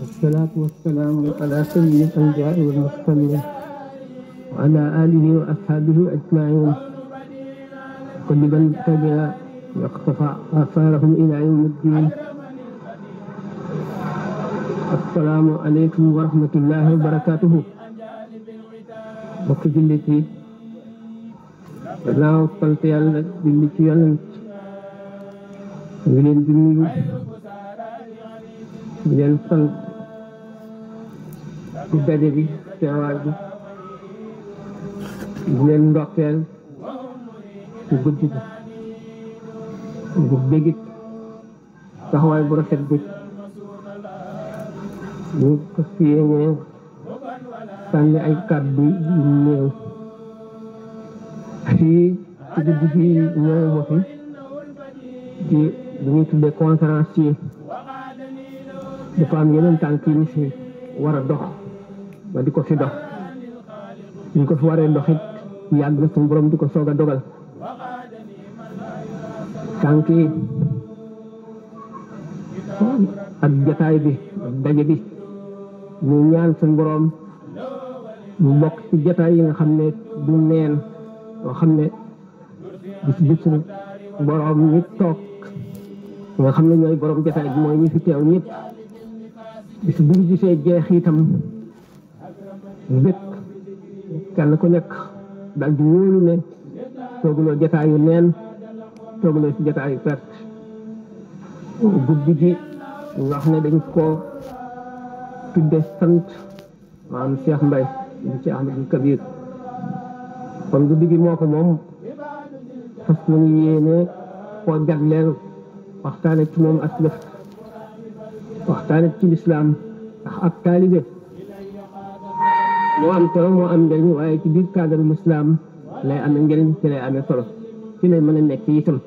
والصلاة والسلام على سيد الأنبياء والمرسلين وعلى آله وأصحابه أجمعين وكل من تبع واقتفى آثارهم إلى يوم الدين. السلام عليكم ورحمة الله وبركاته. mbokk jullit yi gannaaw sant yàlla julli ci yonent ngi leen di nuyu di leen sant ci daje bi teewaay bi di leen ndokkeel ci guddi bi di bégit taxawaay bu rafet bi ñu ko fiyee sànni ay kàddu yu néew fii ci guddi gi ñëw ma fi ci lu ñuy tuddee conférencier dafa am yeneen tànk yi fi war a dox ba di ko fi dox ñu ko fi waree dox it yàgg na suñu borom di ko soog a dogal tànk yi ak jataay bi ak daje bi ñu ñaan suñu borom ñu bokk ci jataay yi nga xam ne du neen yoo xam ne bis bu suñu borom ñi toog nga xam ne ñooy borom jataay bi mooy ñi fi teew ñëpp bis bu ñu gisee jeex itam bépp kenn ku nekk dal di wóolu ne tooguloo jataayu neen tooguloo ci jataayu perte guddi gi wax ne dañ koo tudde sant maanaam Cheikh Mbaye di Cheikh Ahmadou Kabir kon guddi gi moo ko moom fas nañu yéene koo jagleel waxtaane ci moom ak lëf waxtaane ci lislaam ndax ak taalibe moo am solo moo am njëriñ waaye ci biir cadre lislaam lay amee njëriñ ci lay amee solo ci lay mën a nekk itam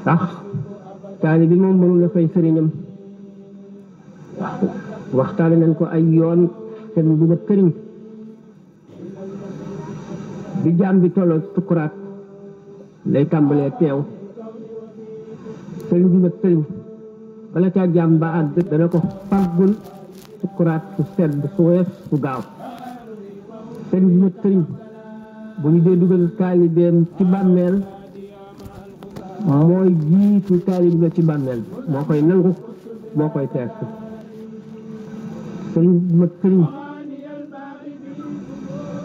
ndax taalibe moom mënul la fay sëriñam waxtaane nañ ko ay yoon te du ma këriñ bi jaam bi tolloo sukkuraat lay tàmbalee teew sëriñ bi ma këriñ bala caa jaam ba àgg dana ko fàggul sukkuraat su sedd su woyof su gaaw sëriñ bi ma këriñ bu ñu dee dugal taalibeem ci bàmmeel mooy jiitu taalibe la ci bàmmeel moo koy nangu moo koy teer sëriñ bi ma këriñ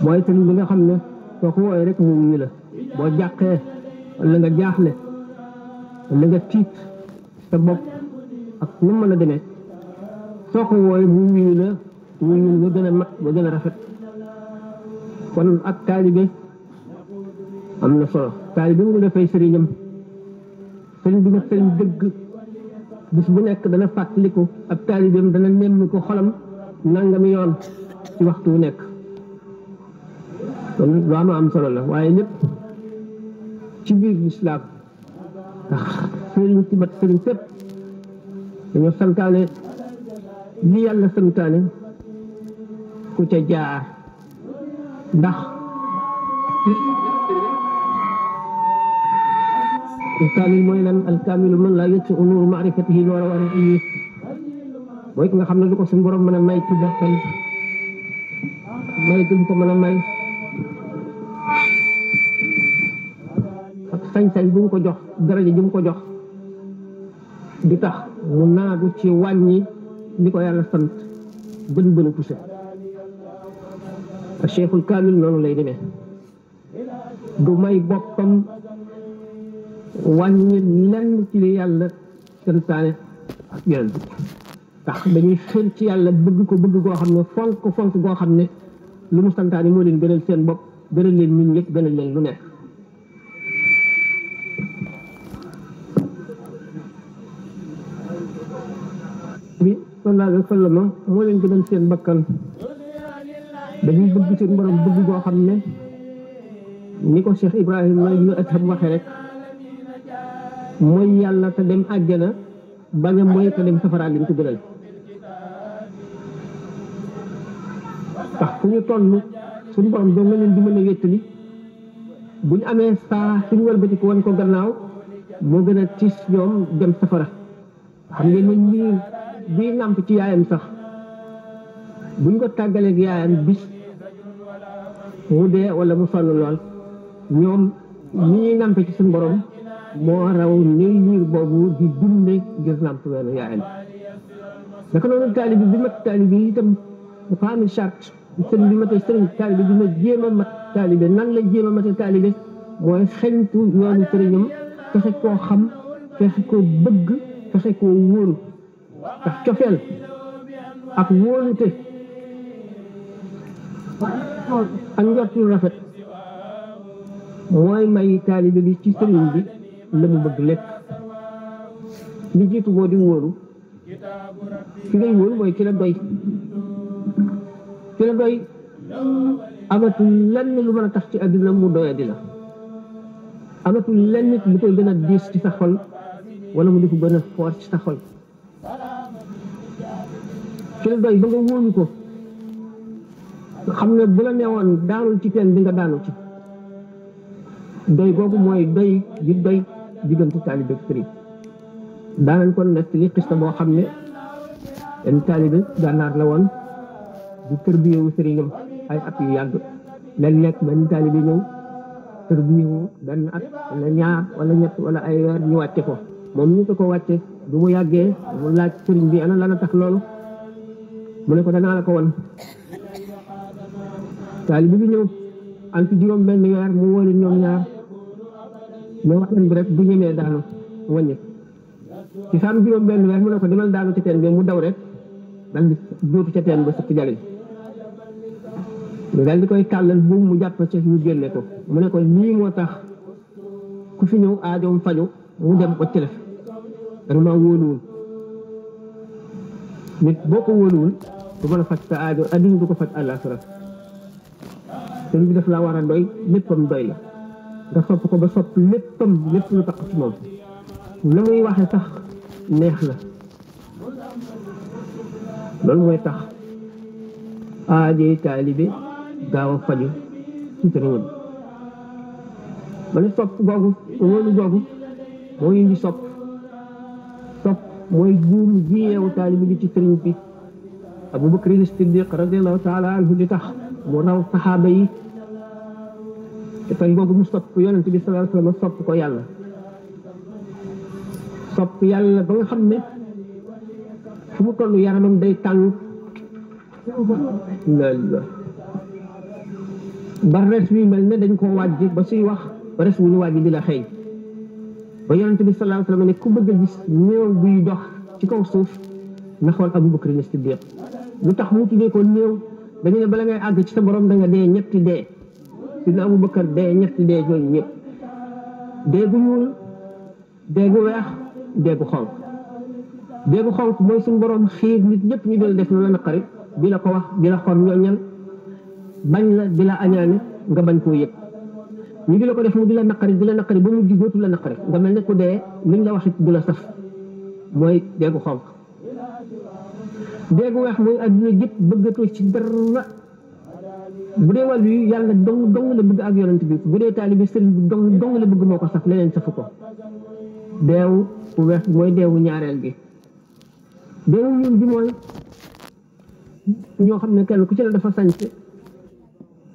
mooy sëriñ bi nga xam ne soo ko wooyee rek mu wuyu la boo jàqee wala nga jaaxle wala nga tiit sa bopp ak nu mën a demee soo ko wooyee mu wuyu la wuyu lu gën a mat ba gën a rafet kon ak taalibe am na solo taalibe mu dafay sëriñam sëriñ bi nga sëriñ dëgg bis bu nekk dana fàttaliku ak taalibeem dana nemm ko xolam nangami yoon ci waxtu wu nekk kon lu am solo la waaye lépp ci biir lislaam ndax sëriñ ci mat sëriñ fépp dañoo santaane li yàlla santaane ku ca jaar ndax alkaamil mooy lan alkaamilu man laa yëg si unuur maarifatihi loora war a yi mooy ki nga xam ne lu ko suñu borom mën a may ci bakkan may duñ ko mën a may ak sañ-sañ bu mu ko jox daraja ji mu ko jox di tax mu naadu ci wàññi li ko yàlla sant bën poussé a cheikhul kaamil noonu lay demee du may boppam wàññi lenn ci li yàlla santaane ak yonent bi ndax dañuy xel ci yàlla bëgg ko bëgg goo xam ne fonk goo xam ne lu mu santaane moo leen gënal seen bopp gënal leen ñun ñëpp gënal leen lu nekk bi sallallahu alayhi wa sallam moo leen gënal seen bakkan dañuy bëgg seen borom bëgg goo xam ne ni ko Cheikh Ibrahima ibn Adham waxee rek mooy yàlla te dem àjjana bañ a mooy te dem safara liñ ko gënal ndax fu ñu toll suñu borom doo nga leen di mën a wéttali bu ñu amee saa suñu wëlbati ko wan ko gannaaw moo gën a tiis ñoom dem safara xam ngeen ne ñii bi nàmp ci yaayam sax buñ ko tàggaleeg yaayam bis mu dee wala mu sonn lool ñoom ñi ñuy nàmp ci suñu borom moo raw ni liir boobu di dunde ngir nàmp weenu yaayam naka noonu taalibi bi mat taalibi itam dafa am charte sëriñ bi matee sëriñ taalibi bi ma jéem a mat taalibe nan la jéem a mate taalibe mooy xeñtu yoonu sëriñam fexe koo xam fexe koo bëgg fexe koo wóolu ndax cofeel ak wóolute ak njortul rafet mooy may taalibe bi ci sëriñ bi la mu bëgg lépp li jiitu moo di wóolu ki ngay wóolu mooy ki la doy ki la doy amatul lenn lu mën a tax ci àdduna mu doya di la amatul lenn nit lu koy gën a diis ci sa xol wala mu di ko gën a foor ci sa xol ki la doy ba nga wóolu ko xam ne bu la neewoon daanul ci teen bi nga daanu ci doy googu mooy doy di doy diggante taalibe ak sëriñ daanañ ko nekk li xista boo xam ne benn taalibe gànnaar la woon di tërbiyewu sëriñam ay at yu yàgg léeg-léeg benn taalibe ñëw tërbiyewu benn at wala ñaar wala ñett wala ay weer ñu wàcce ko moom ñu ko wàcce du mu yàggee mu laaj sëriñ bi ana lan a tax loolu mu ne ko danaa la ko won taalibe bi ñëw am ci juróom benn weer mu wóolu ñoom ñaar ñoo wax leen bi rek bu ñemee daanu wàññi ci saam juróom benn weer mu ne ko demal daanu ci teen bi mu daw rek dal di dóotu ca teen ba sëkk jariñ ñu dal di koy tàllal bu mu jàpp ca ñu génne ko mu ne ko lii moo tax ku fi ñëw aajoom faju mu dem ko telef danga maa wóoluwul nit boo ko wóoluwul du mën a faj sa aajo adduna du ko faj àllaaxira sëñ bi daf laa war a doy léppam doy la nga sopp ko ba sopp léppam lépp lu tax ci moom la muy waxe sax neex la loolu mooy tax aajo taalibe gaaw a faju ci sëriñam ma ne sopp googu wóolu googu moo indi sopp mooy buum ji yeewu taalibe bi ci sëriñ bi Abu Bakr Siddiq radiyallahu taala anhu di tax mu raw saxaaba yi te tey googu mu sopp yonent bi sallallahu alayhi wa sallam sopp ko yàlla sopp yàlla ba nga xam ne fu mu toll yaramam day tàng ba res wi mel ne dañ koo wàjj ba suy wax res wu ñu wàjj di la xëy ba yonent bi sallallahu alayhi wa sallam ne ku bëgg a gis néew buy dox ci kaw suuf na xool Abu Bakr Siddiq lu tax mu tuddee ko néew dañu ne bala ngay àgg ci sa borom da nga dee ñetti dee sidna Abu Bakar dee ñetti dee ñooñu ñëpp dee gu ñuul dee gu weex dee gu xonq dee gu xonq mooy suñu borom xiir nit ñëpp ñu doon def lu la naqari di la ko wax di la xor ñooñal bañ la di la añaane nga bañ koo yëg ñu di la ko def mu di la naqari ba mu jigóotu la naqari nga mel ne ku dee liñ la wax it du la saf mooy dee gu xonq dee gu weex mooy adduna jëpp bëggatoo ci dara bu dee wàllu yi yàlla dong la bëgg ak yonent bi bu dee taalibi sëriñ bi dong la bëgg moo ko saf leneen safu ko deewu bu weex mooy deewu ñaareel gi deewu ñuul bi mooy ñoo xam ne kenn ku ci ne dafa sañse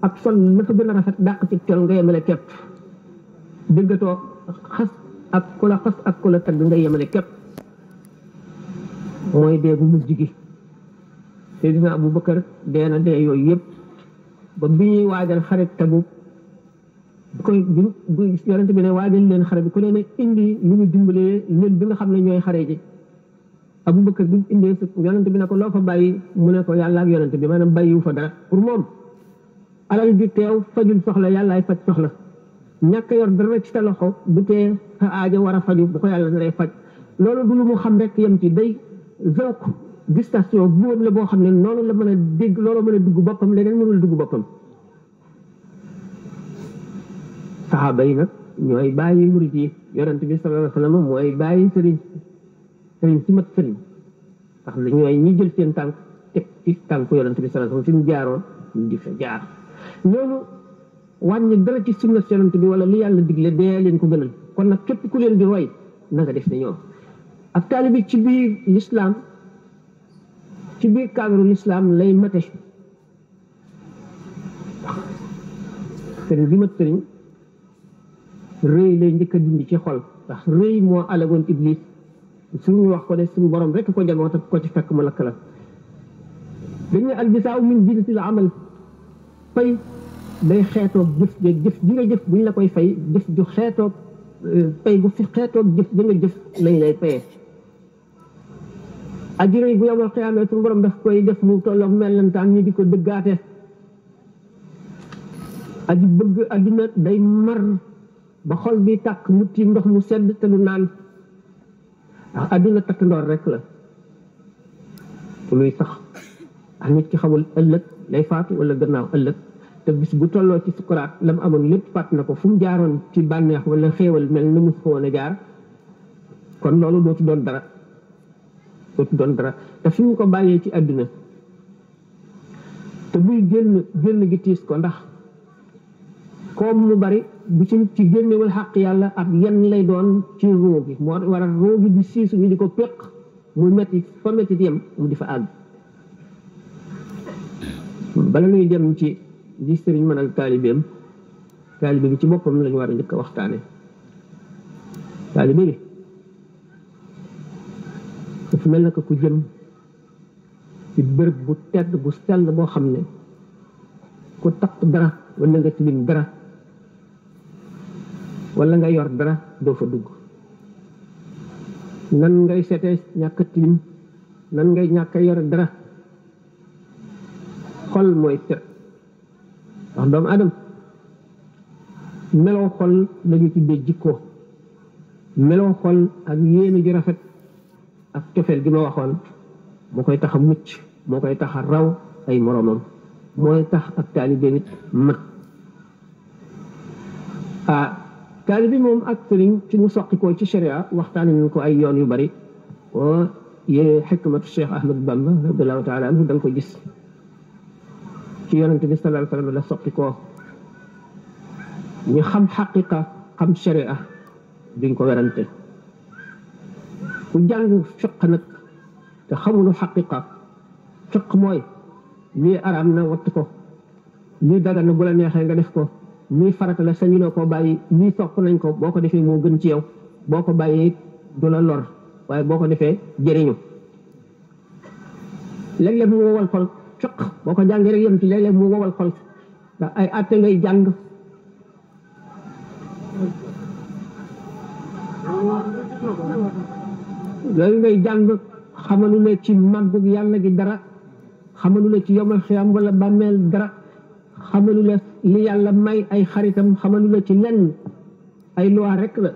ak sol la fa gën a rafet dàq ci tel nga yemale képp déggatoo xas ak ku la xas ak ku la tagg nga yemale képp mooy dee bu mujj gi Seydina Abu Bakar dee na dee yooyu yëpp ba bi ñuy waajal xarit Tabuk bu yonent bi ne waajal leen xare bi ku leen indi lu ñu dimbalee leen bi nga xam ne ñooy xare ji Abu Bakar bi indee yonent bi ne ko loo fa bàyyi mu ne ko yàlla ak yonent bi maanaam bàyyiwu fa dara pour moom alal di teew fajul soxla yàllaay faj soxla ñàkk yor dara ci sa loxo du tee sa aajo war a faju bu ko yàlla naree faj loolu du lu mu xam rek yem ci day zok distation bóom la boo xam ne noonu la mën a dégg loolu mën a dugg boppam leneen mënul dugg boppam saxaaba yi nag ñooy bàyyi murit yi yonent bi sallallahu alayhi wa sallam mooy bàyyi sëriñ si mat sëriñ ndax la ñooy ñi jël seen tànk teg ci tànk yonent bi sallallahu alayhi wa sallam fi mu jaaroon ñu di fa jaar ñooñu wàññi dara ci sunna yonent bi wala li yàlla digle dee leen ko gënal kon nag képp ku leen di roy na nga def ne ñoom ak taalibi ci biir l'islam ci biir cadre l'islam lay mate sëriñ bi mat sëriñ rëy lay njëkk a dindi ci xol ndax rëy moo alagoon iblis suñu wax ko de suñu borom rek ko jagoo te ko ci fekk mu lakk la dañu al jazaa min jinsil amal fay day xeetoog jëf jëf ji nga jëf buñ la koy fay jëf ju xeetoog fay bu fi xeetoog jëf ji nga jëf lañ lay fayee aji rëy bu yowmal xiyaama suñu borom daf koy def mu tolloog mellantaan ñi di ko dëggaate aji bëgg addina day mar ba xol bi tàkk mu tiim ndox mu sedd te du naan ndax addina takk ndoor rek la luy sax ak nit ki xamul ëllëg lay faatu wala gannaaw ëllëg te bis bu tolloo ci sukuraat la mu amoon lépp fàtt na ko fu mu jaaroon ci bànneex wala xéewal mel na mu fa woon a jaar kon loolu dootu doon dara te fi mu ko bàyyee ci àdduna te buy génn gi tiis ko ndax comme mu bari bu ci génnewul xàq yàlla ak yenn lay doon ci ruu gi moo waral ruu gi di siisu ñu di ko péq muy metti fa metti yem mu di fa àgg bala nuy dem ci di sëriñ mënal taalibe bi ci boppam lañu war a njëkk a waxtaane taalibe bi dafa mel na ko ku jëm ci bërëb bu tedd bu sell boo xam ne ku takk dara wala nga tilim dara wala nga yor dara doo fa dugg nan ngay seetee ñàkk tilim nan ngay ñàkk yor dara xol mooy set wax doomu adam meloo xol lañu tuddee jikko meloo xol ak yéene ju rafet ak cofeel gi ma waxoon moo koy tax a mucc moo koy tax a raw ay moromam mooy tax ak taalibe nit mat taalibe moom ak sëriñ ci mu soqikoo ci sharia waxtaane nañu ko ay yoon yu bari oo yee xikmatu Cheikh Ahmad Bamba radiallahu taala anhu da nga ko gis ci yonente bi sallallahu alayhi wa sallam la soqikoo ñu xam xaqiqa xam sharia duñ ko werante ku jàng fiq nag te xamulu xaqiqa fiq mooy lii araam na watt ko lii dagan na bu la neexee nga def ko lii farata la sañuloo koo bàyyi lii sopp nañ ko boo ko defee moo gën ci yow boo ko bàyyee du la lor waaye boo ko defee jëriñu léeg-léeg mu wowal xol fiq boo ko jàngee rek yem ci léeg-léeg mu wowal xol ndax ay àtte ngay jàng loolu ngay jàng xamalu la ci màggug yàlla gi dara xamalu la ci yomal xiyam wala bàmmeel dara xamalu la li yàlla may ay xaritam xamalu la ci lenn ay loi rek la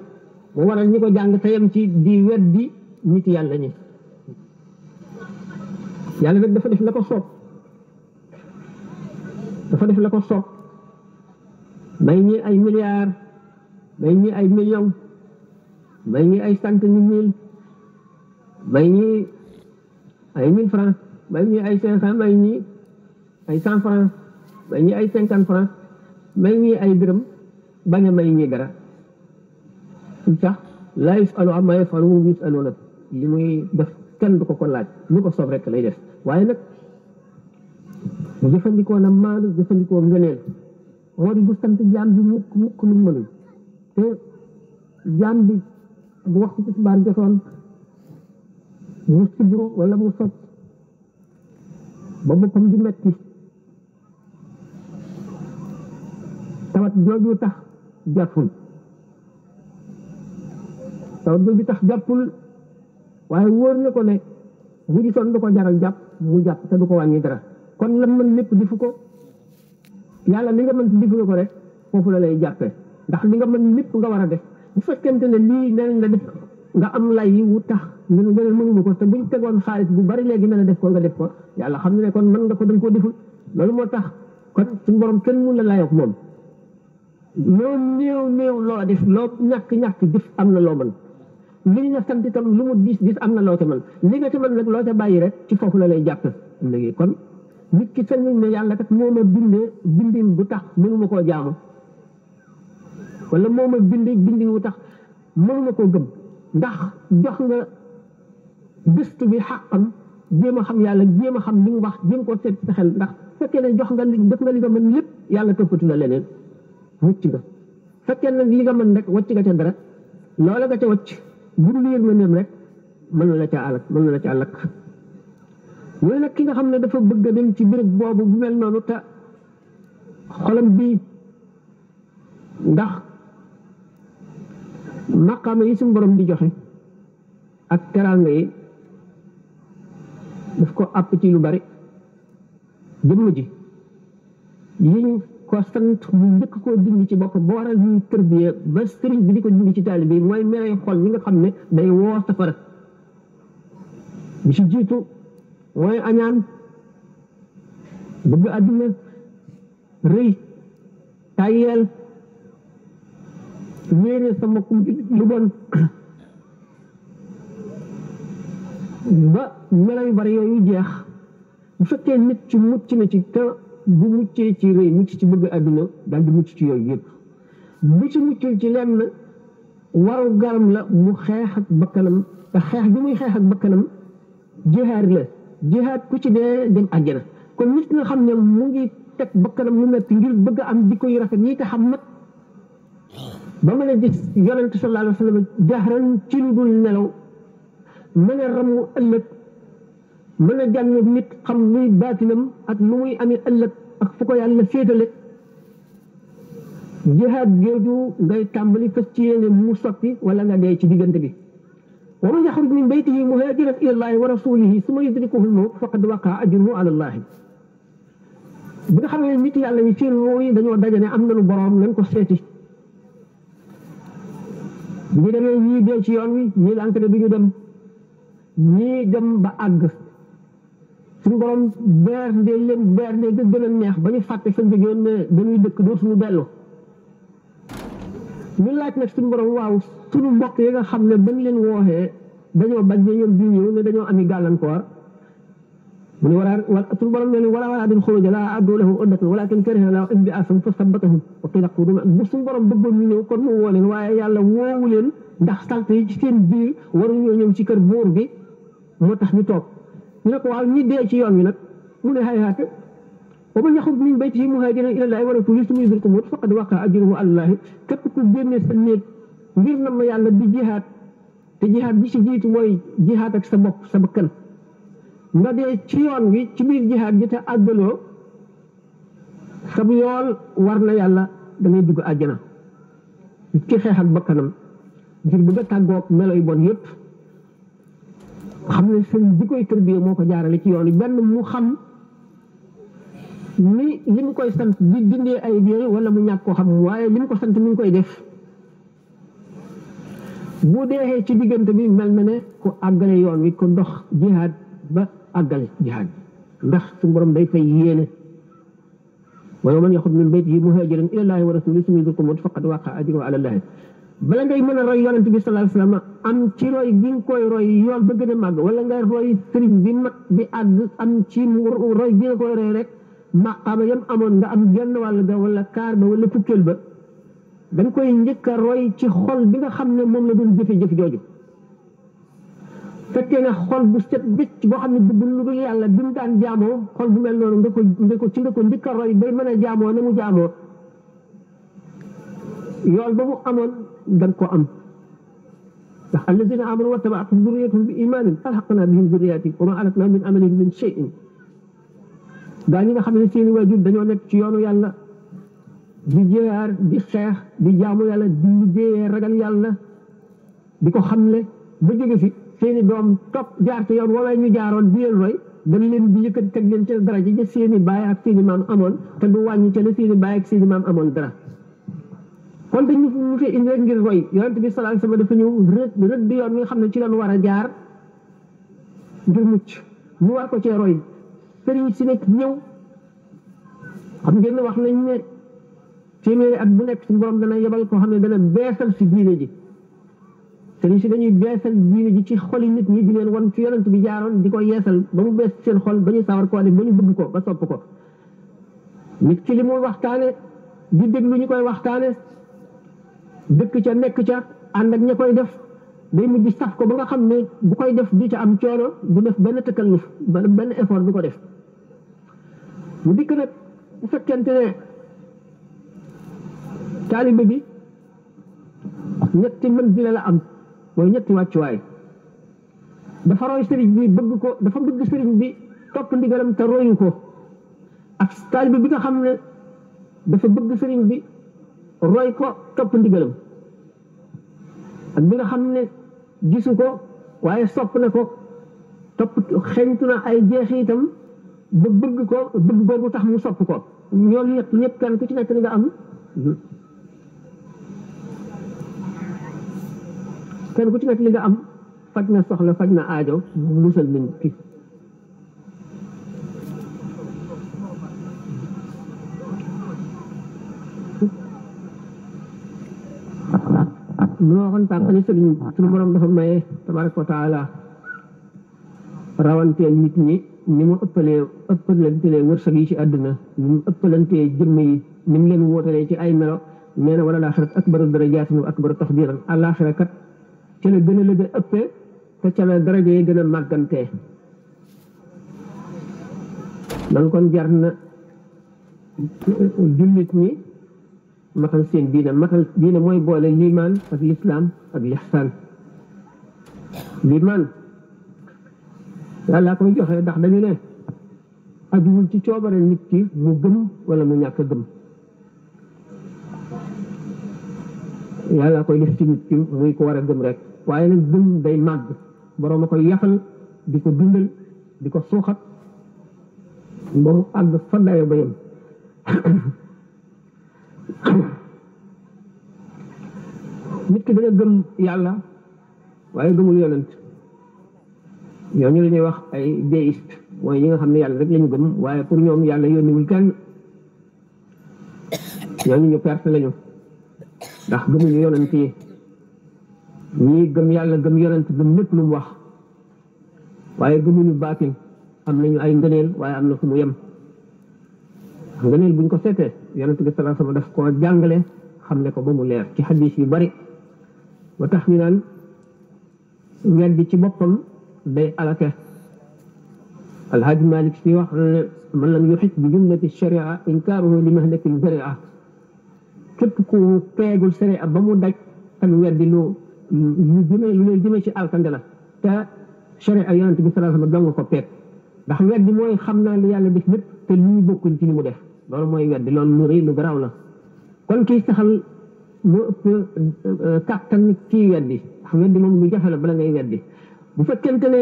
mu waral ñi ko jàng te yem ci di weddi nit yàlla ñi yàlla nag dafa def la ko soob may ñi ay milliards may ñi ay millions may ñi ay centaine mille may ñi ay 1000 francs may ñi ay 500 may ñi ay 100 francs may ñi ay 50 francs may ñi ay dërëm bañ a may ñi dara sax laa yusalu amma yafalu hum yusaluuna li muy def kenn du ko laaj lu ko soob rek lay def waaye nag mu jëfandikoo na maanu jëfandikoo ngëneel moo di du sant jaam bi mukk lu mënul te jaam bi bu waxtu tisbaar jotoon mu sibru wala mu sot ba boppam di metti tawat jooju tax jàppul waaye wóor na ko ne bu gisoon du ko jaral jàpp mu jàpp te du ko wàññi dara kon la mën lépp difu ko yàlla li nga mën difu ko rek foofu la lay jàppee ndax li nga mën lépp nga war a def bu fekkente ne lii nee nga def nga am lay yi wu tax nga ne mënuma ko te buñ tegoon xaalis bu bari léegi mën a def ko nga def ko yàlla xam ne kon mën nga ko dañ koo deful loolu moo tax kon suñu borom kenn mun la layoog moom loo néew loo def loo ñàkk jëf am na loo mën li nga sant itam lu mu diis am na loo ca mën li nga ca mën nag loo ca bàyyi rek ci foofu la lay jàpp léegi kon nit ki sañ ne yàlla kat moo ma bindee bindin bu tax mënuma koo jaamu wala moo ma bindee bindin bu tax mënuma koo gëm ndax jox nga gëstu bi xàqam jéem a xam yàlla jéem a xam li mu wax jéem koo seet sa xel ndax fekkee ne jox nga def nga li nga mën lépp yàlla toppatu la leneen wëcc nga fekkee ne li nga mën rek wëcc nga ca dara loola nga ca wëcc bu dul yërmandeem rek mën na la ca àllak mën na la ca àllak mooy nag ki nga xam ne dafa bëgg a dem ci béréb boobu bu mel noonu te xolam bii ndax maqaama yi suñu borom di joxe ak teraanga yi daf ko àpp ci lu bari jëmm ji yiñ ko sant mu njëkk koo dindi ci bopp ba waral ñuy tërbiyee ba sëriñ bi di ko dindi ci taalibe bi mooy melay xol yi nga xam ne day woo safara bi ci jiitu mooy añaan bëgg àdduna rëy tayeel yéene sa mbokkum lu bon ba melo yu bari yooyu jeex bu fekkee nit ci mucc na ci te bu muccee ci rëy mucc ci bëgg àdduna daal di mucc ci yooyu yëpp bu ci muccul ci lenn waru garam la mu xeex ak bakkanam te xeex bi muy xeex ak bakkanam jihaad la jihaad ku ci dee dem àjjana kon nit nga xam ne mu ngi teg bakkanam lu metti ngir bëgg a am jikko yu rafet yi te xam nag ba mën a gis yonent sallallahu alayhi wa sallam jahran ci lu dul nelaw mën a ramu ëllëg mën a jàng nit xam luy baatinam ak lu muy amee ëllëg ak fu ko yàlla féetale jihaad jooju ngay tàmbali fas ci yéene mu sotti wala nga dee ci diggante bi wa man yaxruj min baytihi muhaajiran ila llahi wa rasulihi summa yudrikuhu l-mawt faqad waqaa ajruhu ala llahi bi nga xam ne nit yàlla ñi seen roo yi dañoo dajane am nañu boroom nañ ko seeti bu ñu demee ñii dee ci yoon wi ñii lànk ne du ñu dem ñii dem ba àgg suñu borom beer ndee leen beer ndee ga gën a neex ba ñu fàtte fa jógeen ne dañuy dëkk doo suñu dellu ñu laaj nag suñu borom waaw suñu mbokk yi nga xam ne bañ leen wooxee dañoo bañ ne ñoom du ñëw ne dañoo ami gàllankoor mu ne wala suñu borom ne wala din xuruja la addu lahu uddatan walakin kariha lahu inbi'athum fa sabbatahum wa qila qudu bu suñu borom bëggoon ñu ñëw kon mu woo leen waaye yàlla woowu leen ndax sant yi ci seen biir waruñoo ñëw ci kër buur bi moo tax ñu toog ñu ne ko waaw ñi dee ci yoon wi nag mu ne hayhaata wa man yaxruj min baytihi muhaajiran ila llaahi wa rasuulihi summa yudrikuhu l-mawt faqad waqaa ajruhu ala llaahi képp ku génne sa néeg ngir na ma yàlla di jihaad te jihaad bi ci jiitu mooy jihaad ak sa bopp sa bakkan nga dee ci yoon wi ci biir jihaad ji te àggaloo sab yool war na yàlla da ngay dugg àjjana ci xeex ak bakkanam ngir bëgg a tàggoog melo yu bon yëpp xam ne seen bi koy tërbiye moo ko jaarale ci yoon wi benn mu xam ni li mu koy sant di dindee ay biir wala mu ñàkk koo xam waaye li mu ko sant mi ngi koy def bu deexee ci diggante bi mel na ne ku àggale yoon wi ko dox jihaad ba àggale jihaad ndax suñu borom day fay yéene wa man yaxruj min baytihi muhaajiran ila llaahi wa rasuulihi summa yudrikuhu l-mawt faqad waqaa ajruhu ala llaahi bala ngay mën a roy yonent bi sallallahu alayhi wa sallam am ci roy gi nga koy roy yool ba gën a màgg wala nga roy sëriñ bi mag bi àgg am ci roy gi nga koy roy rek maqaama yam amoon nga am genn wàll ga wala kaar ba wala fukkeel ba dañ koy njëkk a roy ci xol bi nga xam ne moom la doon jëfe-jëf jooju fekkee ne xol bu set bëcc boo xam ne bëgg lu dul yàlla bi mu daan jaamoo xol bu mel noonu nga ko ci nga ko njëkk a roy bay mën a jaamoo na mu jaamoo yool ba mu amoon dañ ko am ndax allazina amanu wattaba'athum zurriyyatuhum bi imaanin alhaqnaa bihim zurriyyatahum wa maa alatnaahum min amalihim min shay'in gaa ñi nga xam ne seeni waajur dañoo nekk ci yoonu yàlla di jihaar di xeex di jaamu yàlla di liggéeyee ragal yàlla di ko xamle ba jóge fi seeni doom topp jaar ci yoon woowee ñu jaaroon di leen roy dañ leen di yëkkati teg leen ci daraja ja seeni baay ak seeni maam amoon te du wàññi ca la seeni baay ak seeni maam amoon dara kon dañu mu fi indi rek ngir roy yonent bi sallallahu alayhi wasallam dafa ñëw rëdd yoon wi nga xam ne ci lañ war a jaar ngir mucc ñu war ko cee roy sëriñ si nekk ñëw xam ngeen wax nañ ne téeméeri at bu nekk suñu borom dana yebal koo xam ne dana beesal si diine ji sëriñ si dañuy beesal diine ji ci xoli nit ñi di leen wan fi yonent bi jaaroon di ko yeesal ba mu bees seen xol ba ñu sawar koo def ba ñu bëgg ko ba sopp ko nit ki li muy waxtaane di déglu ñu koy waxtaane dëkk ca nekk ca ànd ak ña koy def day mujj saf ko ba nga xam ne bu koy def du ca am coono du def benn takalluf benn effort du ko def mu dikk nag bu fekkente ne taalibe bi ñetti manzila la am mooy ñetti wàccuwaay dafa roy sëriñ bi bëgg ko dafa bëgg sëriñ bi topp ndigalam te royu ko ak taalibe bi nga xam ne dafa bëgg sëriñ bi roy ko topp ndigalam ak bi nga xam ne gisu ko waaye sopp na ko topp xeñtu na ay jeexitam ba bëgg ko bëgg boobu tax mu sopp ko ñoom ñëpp kenn ku ci nekk li nga am kenn ku ci nekk li nga am faj na soxla faj na aajo musal nañ ki mu waxoon tànk ni sëriñ suñu borom dafa maye tabaraka wa taala rawanteel nit ñi ni mu ëppalantelee wërsëg yi ci àdduna ni mu ëppalantee jëmm yi ni mu leen wóotalee ci ay melo nee na wala laaxirat akbaru darajaatin wa akbaru taqdiran àllaaxira kat ca la gën a la ëppee te ca la daraja yi gën a màggantee loolu kon jar na jullit ñi matal seen diine matal diine mooy boole liimaan ak lislaam ak lixsaan liimaan yàlla koy joxe ndax dañu ne ajuwul ci coobare nit ki mu gëm wala mu ñàkk gëm yàlla koy def ci nit ki muy ko war a gëm rek waaye nag gëm day màgg boroom a koy yafal di ko dundal di ko suuxat ba mu àgg fa dayo ba yem nit ki dana gëm yàlla waaye gëmul yonent ñooñu la ñuy wax ay déiste mooy ñi nga xam ne yàlla rek lañu gëm waaye pour ñoom yàlla yónniwul kenn ñooñu ñu perte lañu ndax gëmuñu yonent yi ñii gëm yàlla gëm yonent gëm lépp lu mu wax waaye gëmuñu baatin am nañu ay ngëneel waaye am na fu mu yem ngëneel buñ ko seetee yonent bi sallallahu alayhi wasallam daf koo jàngale xam ne ko ba mu leer ci xadis yu bari ba tax ñu naan weddi ci boppam day alake alhaji malik si wax ne man lam yuxit bi jumlati sharia inkaaruhu li mahlaki zaria képp ku peegul sharia ba mu daj ak weddi lu leen jëme ci alkande la te sharia yonent bi sallallahu alayhi wasallam dong ko peeg ndax weddi mooy xam naa li yàlla def lépp te lii bokkuñ ci li mu def loolu mooy weddi loolu lu rëy lu garaaw la kon kii saxal moo ëpp kàttan kii weddi ndax weddi moom lu jafe la bala ngay weddi bu fekkente ne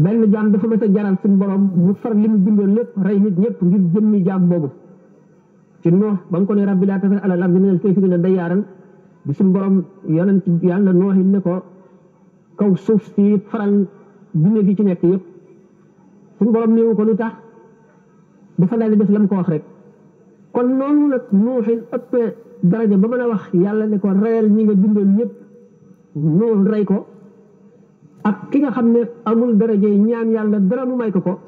benn jaam dafa mës a jaral suñu borom mu far li mu bindoon lépp rey nit ñëpp ngir jëmmi jaam boobu ci Nuux ba nga ko ne rabbi laa tazar alal ardi minal kaafiriina dayyaaran bi suñu borom yonent yàlla Nuuhin ne ko kaw suuf si faral dina gi ci nekk yëpp suñu borom néewu ko lu tax dafa daal di def la mu ko wax rek kon noonu nag Nuuhin ëppee daraja ba mën a wax yàlla ne ko reyal ñi nga bindoon ñëpp Nuux rey ko ak ki nga xam ne amul daraja yi ñaan yàlla dara mu may ko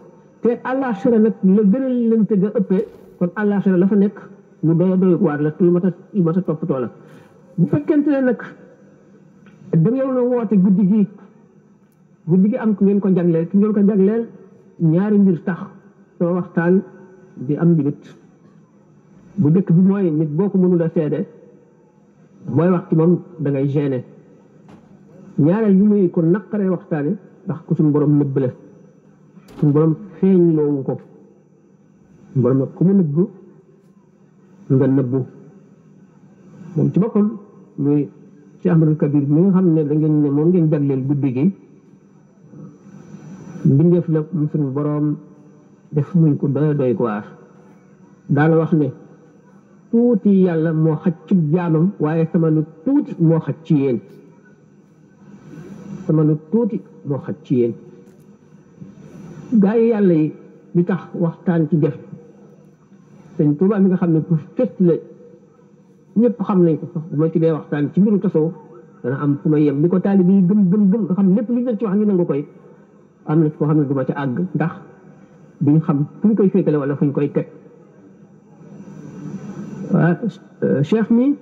te àllaaxira nag la gën a leen tëgg a ëppee kon àllaaxira la fa nekk lu doy waar la lu mat a toppatoo la bu fekkente ne nag da ngeen a woote guddi gi am ku ngeen ko jagleel ñaari mbir tax soo waxtaan di am limit bu njëkk bi mooy nit boo ko mënul a seede booy wax ci moom da ngay gêner ñaareel bi muy ko naqaree waxtaane ndax ku suñu borom nëbb la suñu borom feeñ loowu ko suñu borom nag ku mu nëbb nga nëbbu moom ci boppam muy Cheikh Ahmadul Kabir mi nga xam ne da ngeen ne moom ngeen jagleel guddi gi mbindeef la mu suñu borom def muy ko doy ko waar daana wax ne tuuti yàlla moo xaj ci jaamam waaye sama lu tuuti moo xaj ci yéen sama lu tuuti moo xaj ci yéen gaa yi yàlla yi li tax waxtaan ci def sëñ Tuubaa mi nga xam ne pour fest la ñëpp xam nañ ko sax bu ma ci dee waxtaan ci mbiru tasawuf dana am fu may yem li ko taalibe yi gëm nga xam lépp lu ñu ci wax ñu nangu koy am na koo xam ne du ma ca àgg ndax duñ xam fu ñu koy féetale wala fu ñu koy teg cheikh mi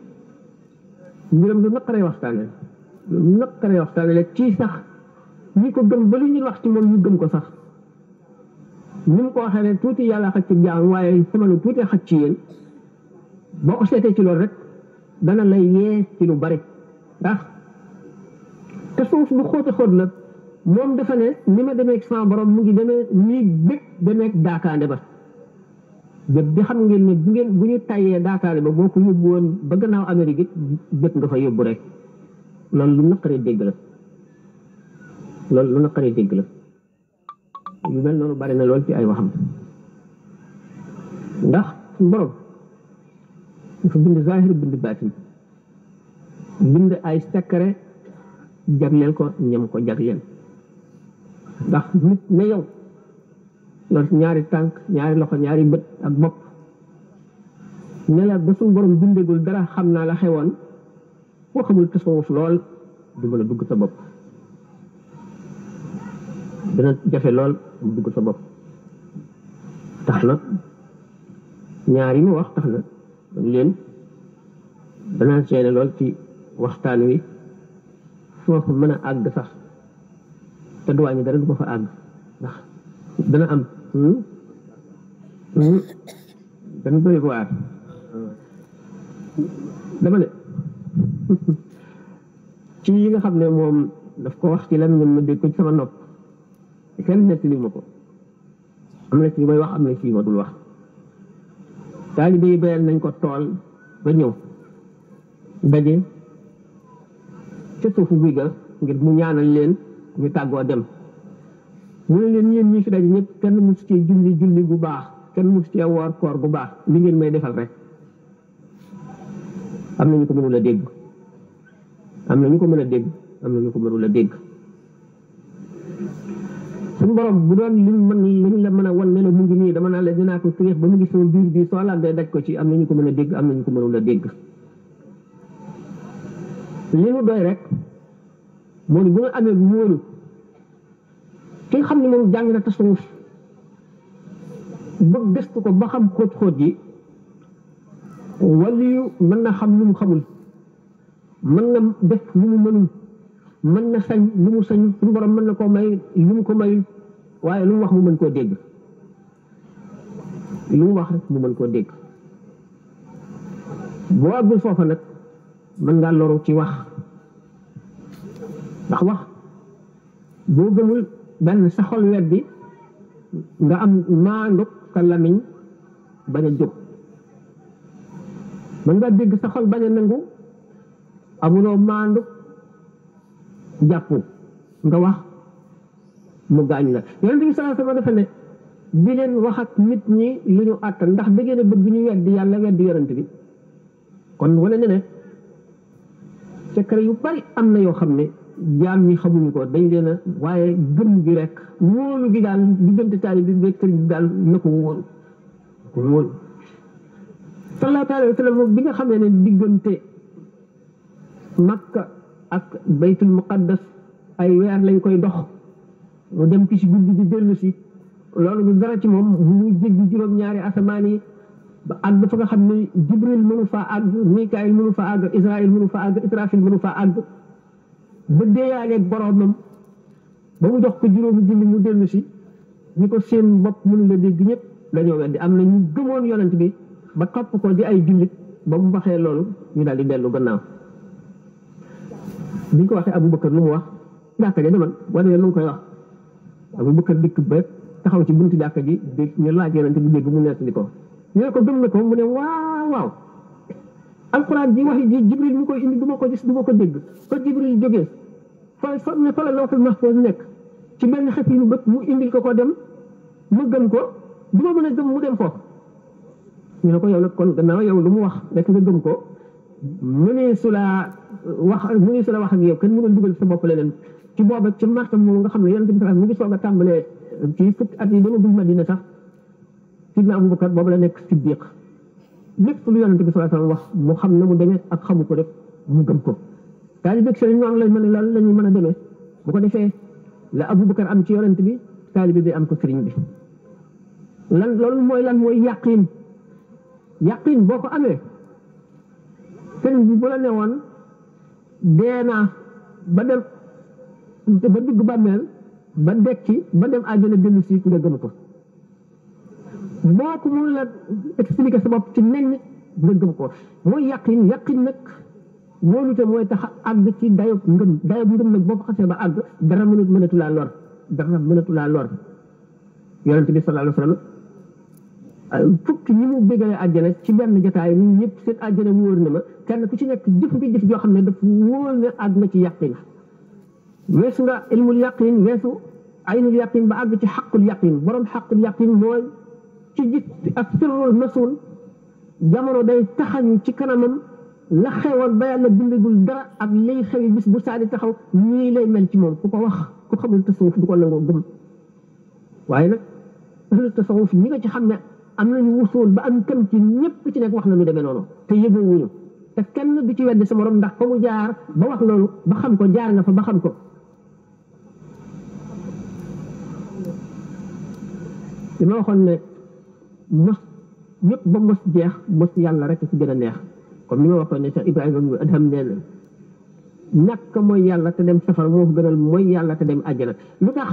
mbiram lu naqaree waxtaane lu naqaree waxtaane la ci sax ñi ko gëm ba lu ñu wax ci moom ñu gëm ko sax ni mu ko waxee ne tuuti yàlla xaj ci jaam waaye sama lu tuuti xaj ci yéen boo ko seetee ci loolu rek dana lay yee ci lu bari ndax te suuf lu xóote xóot la moom dafa ne ni ma demee sama borom mu ngi demee nii bëgg demee daakaande ba bëgg di xam ngeen ne bu ñu tàyyee daakaande ba boo ko yóbbu woon ba gannaaw Amérique it bëgg nga fa yóbbu rek loolu lu naqaree dégg la loolu lu naqaree dégg la yu mel noonu bari na lool ci ay waxam ndax suñu borom dafa bind zahir bind baatin bind ay secret jagleel ko ñam ko jagleel ndax nit ne yow yor ñaari tànk ñaari loxo ñaari bët ak bopp ne la ba suñu borom bindegul dara xam naa la xewoon boo xamul tasawuf lool du mën a dugg sa bopp dana jafe lool mu dugg sa bopp tax na ñaar yi mu wax tax na leen dana seene lool ci waxtaan wi foofu mën a àgg sax te duwaañi dara du ko fa àgg ndax dana am dana doy waar dama ne ci yi nga xam ne moom daf ko wax ci lan ma dégg ko ci sama nopp kenn nettali ma ko am na ci may wax am na ci ma dul wax taalibe yi bayal nañ ko tool ba ñëw daje ca suufu guy ga ngir mu ñaanal leen ñu tàggoo dem mu ne leen ñeen ñi fi daje ñëpp kenn mus ci julli bu baax kenn mus ci woor koor bu baax li ngeen may defal rek am na ñu ko mënul a dégg am na ñu ko mën a dégg am na ñu ko mënul a dégg suñu borom bu doon liñ la mën a wan ne la mu ngi nii dama naan la dinaa ko tëyeex ba mu ngi sama biir bi soo làmbee daj ko ci am na ñu ko mën a dégg am na ñu ko mënul a dégg li mu doy rek moo di bu nga amee wóolu ki nga xam ne moom jàng na tasawuf ba gëstu ko ba xam xóot-xóot yi waliyu mën na xam lu mu xamul mën na def lu mu mënul mën na sañ lu mu sañ suñu borom mën na koo may lu mu ko mayul waaye lu mu wax mu mën koo dégg lu mu wax rek mu mën koo dégg boo àggul foofa nag mën ngaa loru ci wax ndax wax boo gëmul benn sa xol weddi nga am maanduk ka lamiñ bañ a jóg mën ngaa dégg sa xol bañ a nangu amuloo maanduk jàpp nga wax mu gaañ la yonent bi sallallahu alayhi wasallam dafa ne di leen wax ak nit ñi lu ñu àttan ndax da ngeen a bëgg ñu weddi yàlla weddi yonent bi kon wane ne secret yu bari am na yoo xam ne jaam ñi xamuñu ko dañ leen a waaye gëm gi rek wóolu gi daal diggante taalibe bi ak sëriñ bi daal na ko wóolu ko wóolu sallallahu alayhi wasallam bi nga xamee ne diggante Makka ak baytul muqaddas ay weer lañ koy dox mu dem ci si guddi di dellu si loolu du dara ci moom mu jéggi juróom-ñaari asamaan yi ba àgg fa nga xam ne Jibril mënu faa àgg Mikaayil mënu faa àgg Israël mënu faa àgg Israfil mënu faa àgg ba deeyaaleeg boromam ba mu jox ko juróomi julli mu dellu si ñi ko seen bopp mënu la dégg ñëpp dañoo weddi am na ñu gëmoon yonent bi ba topp ko di ay jullit ba mu waxee loolu ñu daal di dellu gannaaw bi ñu ko waxee Abubakar lu mu wax jàkka ja demal wane lu mu koy wax Abubakar dikk ba taxaw ci buntu jàkka ji dégg ñu laaj yonent bi dégg mu nettali ko ñu ne ko gëm na ko mu ne waaw waaw alxuraan ji wax ji Jibril mu koy indi du ma ko gis du ma ko dégg fa Jibril jógee fa la lawhul mahfuz nekk ci benn xet yi mu bët mu indil ko dem mu gëm ko du ma mën a gëm mu dem foofu ñu ne ko yow nag kon gannaaw yow lu mu wax rek nga gëm ko mu ne su la wax ak yow kenn mënul dugal sa bopp leneen ci booba ci martam moom nga xam ne yonent bi mu ngi soog a tàmbalee ci fukki at yi dama dugg Madina sax sidna Abubakar boobu la nekk siddiq lépp lu yonent bi sallallahu alayhi wasallam wax mu xam na mu demee ak xamu ko def mu gëm ko taalibe ak sëriñ noonu lañ mën a loolu la ñuy mën a demee bu ko defee la Abubakar am ci yonent bi taalibe bi am ko sëriñ bi loolu mooy yaqin boo ko amee sëriñ bi bu la newoon dee naa ba dem ba dugg bàmmeel ba dekki ba dem àjjana dellu si nga gëm ko moo ko mun la expliquer sa bopp ci nen nga gëm ko mooy yaqin nag wóolute mooy tax àgg ci dayob ngëm nag boo ko xasee ba àgg dara mënatu laa lor yonent bi sallallahu alayhi wa sallam fukki ñi mu bégalee àjjana ci benn jotaay ñun ñëpp seen àjjana wóor na ma kenn ku ci nekk jëf bi jëf joo xam ne daf wóor ne àgg na ci yaqin weesu nga ilmul yaqin weesu aynul yaqin ba àgg ci xaqul yaqin borom xaqul yaqin mooy ci gis ak sirrul masul jamono day taxañ ci kanamam la xewoon ba yàlla bindagul dara ak lay xewi bis bu saadi taxaw ñii lay mel ci moom ku ko wax ku xamul tasawuf du ko nangoo gëm waaye nag ahlu tasawuf ñi nga ci xam ne am nañu wusul ba am kam ci ñëpp ci nekk wax na lu demee noonu te yëgoo wuñu te kenn du ci weddi sa morom ndax fa mu jaar ba wax loolu ba xam ko jaar nga fa ba xam ko li ma waxoon ne mos ñëpp ba mos jeex mos yàlla rek ci gën a neex comme ni ma waxoon ne Cheikh Ibrahima ibn Adham nee na ñàkk mooy yàlla te dem safara moo ko gënal mooy yàlla te dem àjjana lu tax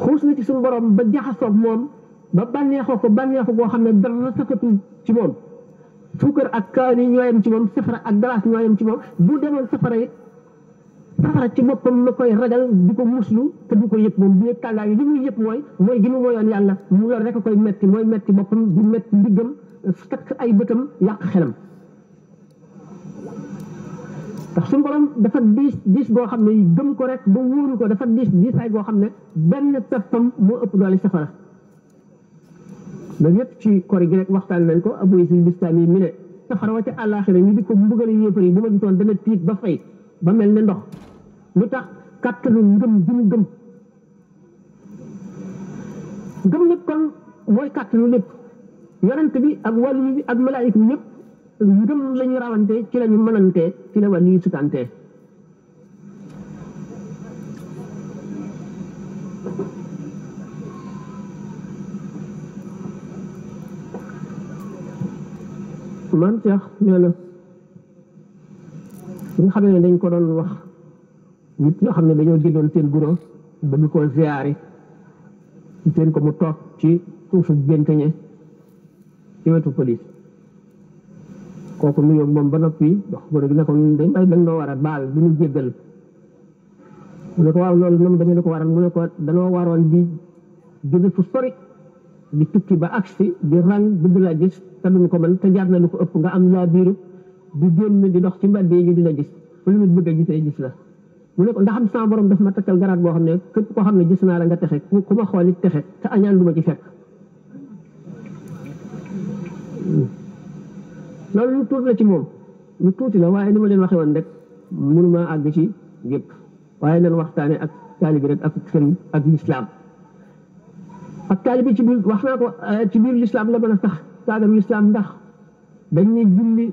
xuus na ci suñu borom ba jaxasoog moom ba bànneexoo ko bànneexu boo xam ne dara safatul ci moom suukar ak kaani ñooyam ci moom safara ak galaas ñooyam ci moom bu demoon safara it safara ci boppam la koy ragal di ko muslu te du ko yëpp moom bu yëg tàngaay yi li muy yëpp mooy gi mu mooyoon yàlla mu loolu rek a koy metti mooy metti boppam di metti ndiggam takk ay bëtam yàq xelam ndax suñu borom dafa diis boo xam ne gëm ko rek ba wóoru ko dafa diisaay boo xam ne benn peppam moo ëpp doole safara loolu yëpp ci kori gi rek waxtaan nañ ko Abu Yazid Bistami mi ne safara wa ca àllaaxira ñu di ko mbugale yéefar yi bu ma gisoon dana tiit ba fay ba mel ne ndox lu tax kàttanu ngëm gi mu gëm nag kon mooy kàttanu lépp yonent bi ak wàllu bi ak malaayika bi ñëpp ngëm la ñu rawante ci la ñu mënante ci la wàllu yi sutante man Cheikh nee na nga xam ne dañ ko doon wax nit ñoo xam ne dañoo jëndoon seen bureau ba ñu ko ziyaare seen ko mu toog ci suufu génteñe ci wetu police kooku nuyoo moom ba noppi dox bu ne ko dañ bay dañ noo war a baal bi ñu jéggal mu ne ko waaw loolu moom dañu ne ko waral mu ne ko danoo waroon di jóge fu sori di tukki ba agsi di rang bëgg la gis te duñ ko mën te jaar na lu ko ëpp nga am laa biiru di génn di dox ci mbedd yi di la gis fu lu nit bëgg a gisee gis la mu ne ko ndax am sama borom daf ma takkal garaat boo xam ne képp koo xam ne gis naa la nga texe ku ma xool it texe te añaan du ma ci fekk loolu lu tuuti la ci moom lu tuuti la waaye ni ma leen waxee woon rek mënuma àgg ci yëpp waaye nañ waxtaane ak taalibi rek ak sëriñ ak lislaam ak taalibi ci biir wax naa ko ci biir lislaam la mën a sax taagaru lislaam ndax dañ ne julli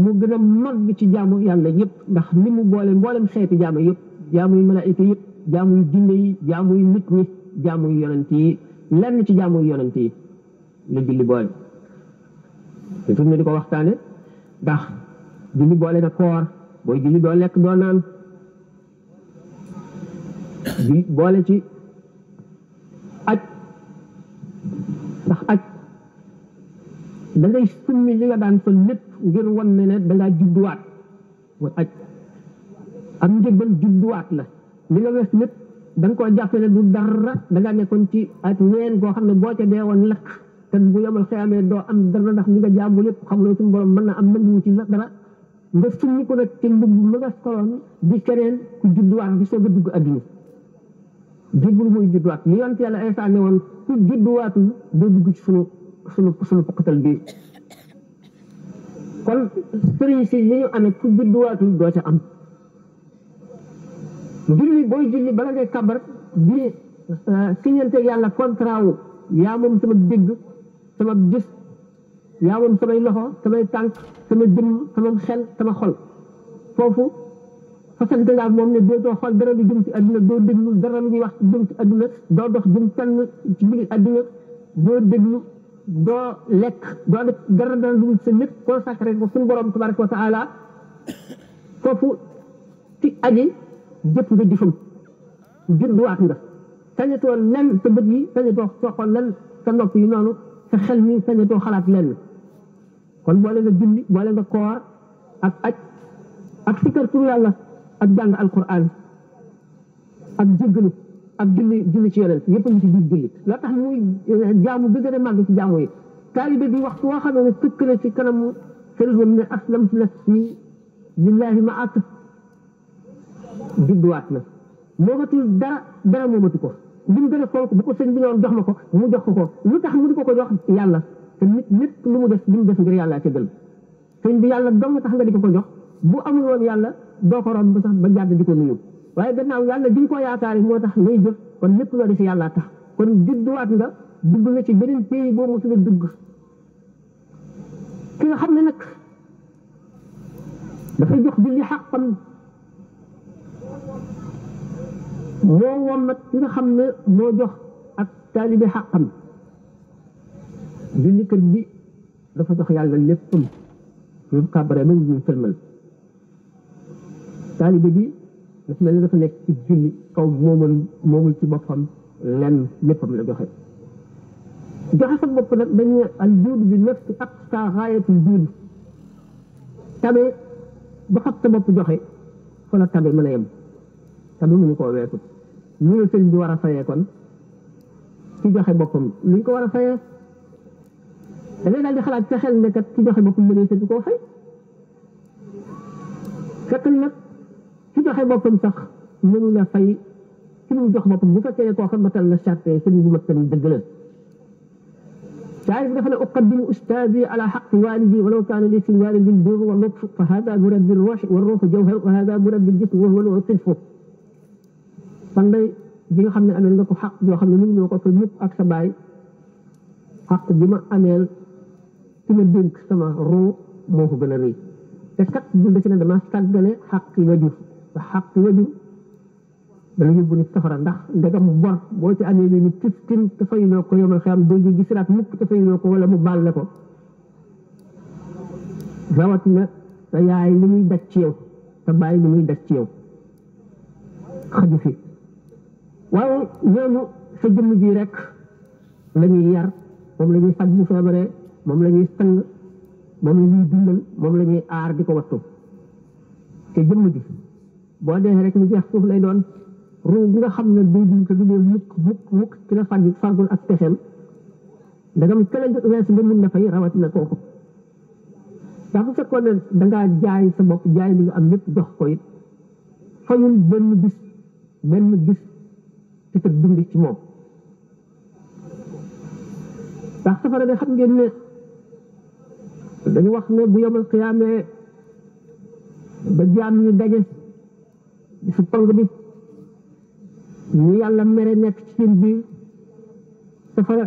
mu gën a mag ci jaamu yàlla yëpp ndax ni mu boole mboolem xeeti jaamu yëpp jaamu yu malaayika yëpp jaamu yu jinne yi jaamu yu nit ñi jaamu yu yonent yi lenn ci jaamu yu yonent yi la julli boole te fi mu ne di ko waxtaane ndax julli boole na koor booy julli doo lekk doo naan julli boole ci aj ndax aj da ngay summi li nga daan sol lépp ngir wan ne da ngaa judduwaat mooy aj am njëgbal judduwaat la li nga wees lépp da nga koo jàppe ne du dara da ngaa nekkoon ci ak neen koo xam ne boo ca dee woon lakk te bu yomal xëyamee doo am dara ndax li nga jàmbu lépp xam loo suñu borom mën na am nangu ci dara nga summi ko nag ci mbubb ma nga soloon di keneen ku judduwaat di soog a dugg adduna jublu muy judduwaat li yonent yàlla Iisaa ne woon ku judduwaatu doo dugg ci sunu pokkatal bi kon sëriñ si li ñu amee ku judduwaatu doo ca am julli booy julli bala ngay kabar di siñante yàlla contrat wu yaa moom sama dégg sama gis yaa moom samay loxo samay tànk sama jëmm sama xel sama xol foofu fasante nga moom ne dootoo xool dara lu jëm ci àdduna doo déglu dara lu ñuy wax jëm ci àdduna doo dox jëm fenn ci biir àdduna doo déglu doo lekk doo def dara dara dugul sa lépp consacré ko suñu borom tabaraka wa taala foofu ci aji jëpp nga jëfam judduwaat nga sañatoo lenn sa bët yi sañatoo soxol lenn sa nopp yi noonu sa xel mi sañatoo xalaat lenn kon boole nga julli boole nga koor ak aj ak sikkar tur yàlla ak jàng alquran ak jéggalu ak julli ci yonent yëpp ñu ci biir julli la tax muy jaamu bi gën a màgg ci jaamu yi taalibe bi waxtu woo xam ne sëkk na ci kanamu sëriñam ne aslamtu nafsi lillahi ma at judduwaat na moomatul dara moomatu ko li mu gën a fonk bu ko sëñ bi ñëwoon jox ma ko mu jox ko lu tax mu di ko jox yàlla te nit lu mu def li mu def ngir yàlla ca gën sëñ bi yàlla dong tax nga di ko jox bu amul woon yàlla doo ko romb sax ba jàdd di ko nuyu waaye gannaaw yàlla di nga ko yaakaari moo tax ngay jëf kon lépp loo def yàlla tax kon judduwaat nga dugg nga ci beneen pays boo mosul a dugg ki nga xam ne nag dafay jox julli xaqam moo wommat ki nga xam ne moo jox ak taalibe xaqam jullikat bi dafa jox yàlla léppam ñu kàbbare ba ñu sëlmal taalibe bi dafa mel ni dafa nekk ci julli kaw moomul ci boppam lenn léppam la joxe sa bopp nag dañu al juud bi nafsi aqsa gaayatul juud tabe ba xam sa bopp joxe fa la tabe mën a yem tabe mënu koo weesu ñu la sëñ bi war a fayee kon ci joxe boppam luñ ko war a fayee da ngay daal di xalaat sa xel ne kat ci joxe boppam mënee sëñ koo fay fekk nag ci joxe boppam sax mënu la fay ci mu jox boppam bu fekkee koo xam matal na charte sëñ bu mat sëñ dëgg la شاعر دفن أقدم أستاذي على حق والدي ولو كان لي في الوالد البر واللطف فهذا مربي الروح والروح جوهر وهذا مربي الجسم وهو الصدف kon day bi nga xam ne ameel nga ko xaq yoo xam ne mënu ñoo ko fa mukk ak sa baay xaq bi ma ameel ci ma dénk sama ruu moo ko gën a rëy te kat bu def ne dama sàggane xaq wajur te xaq wajur dana yóbbu nit safara ndax ndegam bor boo ci amee ni nit tiftin te fayuloo ko yomal xam doo ji gisiraat mukk te fayuloo ko wala mu baal la ko rawatina sa yaay li muy daj ci yow sa baay li muy daj ci yow xaju fi waaye ñooñu sa jëmm ji rek la ñuy yar moom la ñuy faj bu feebaree moom la ñuy sang moom la ñuy dundal moom la ñuy aar di ko wattu te jëmm ji boo dee rek lu jeex suuf lay doon ruu bi nga xam ne day dund te du dee mukk ci la fàggul ak pexeem ndagam kële weesu nga mun na fay rawatina kooku ndax bu fekkoon ne dangaa jaay sa bopp jaay li nga am lépp jox ko it fayul benn bis ci sa dund ci moom ndax safara de xam ngeen ne dañu wax ne bu yomal xiyaamee ba jaam ñu daje su pang bi ñu yàlla mere nekk ci seen biir safara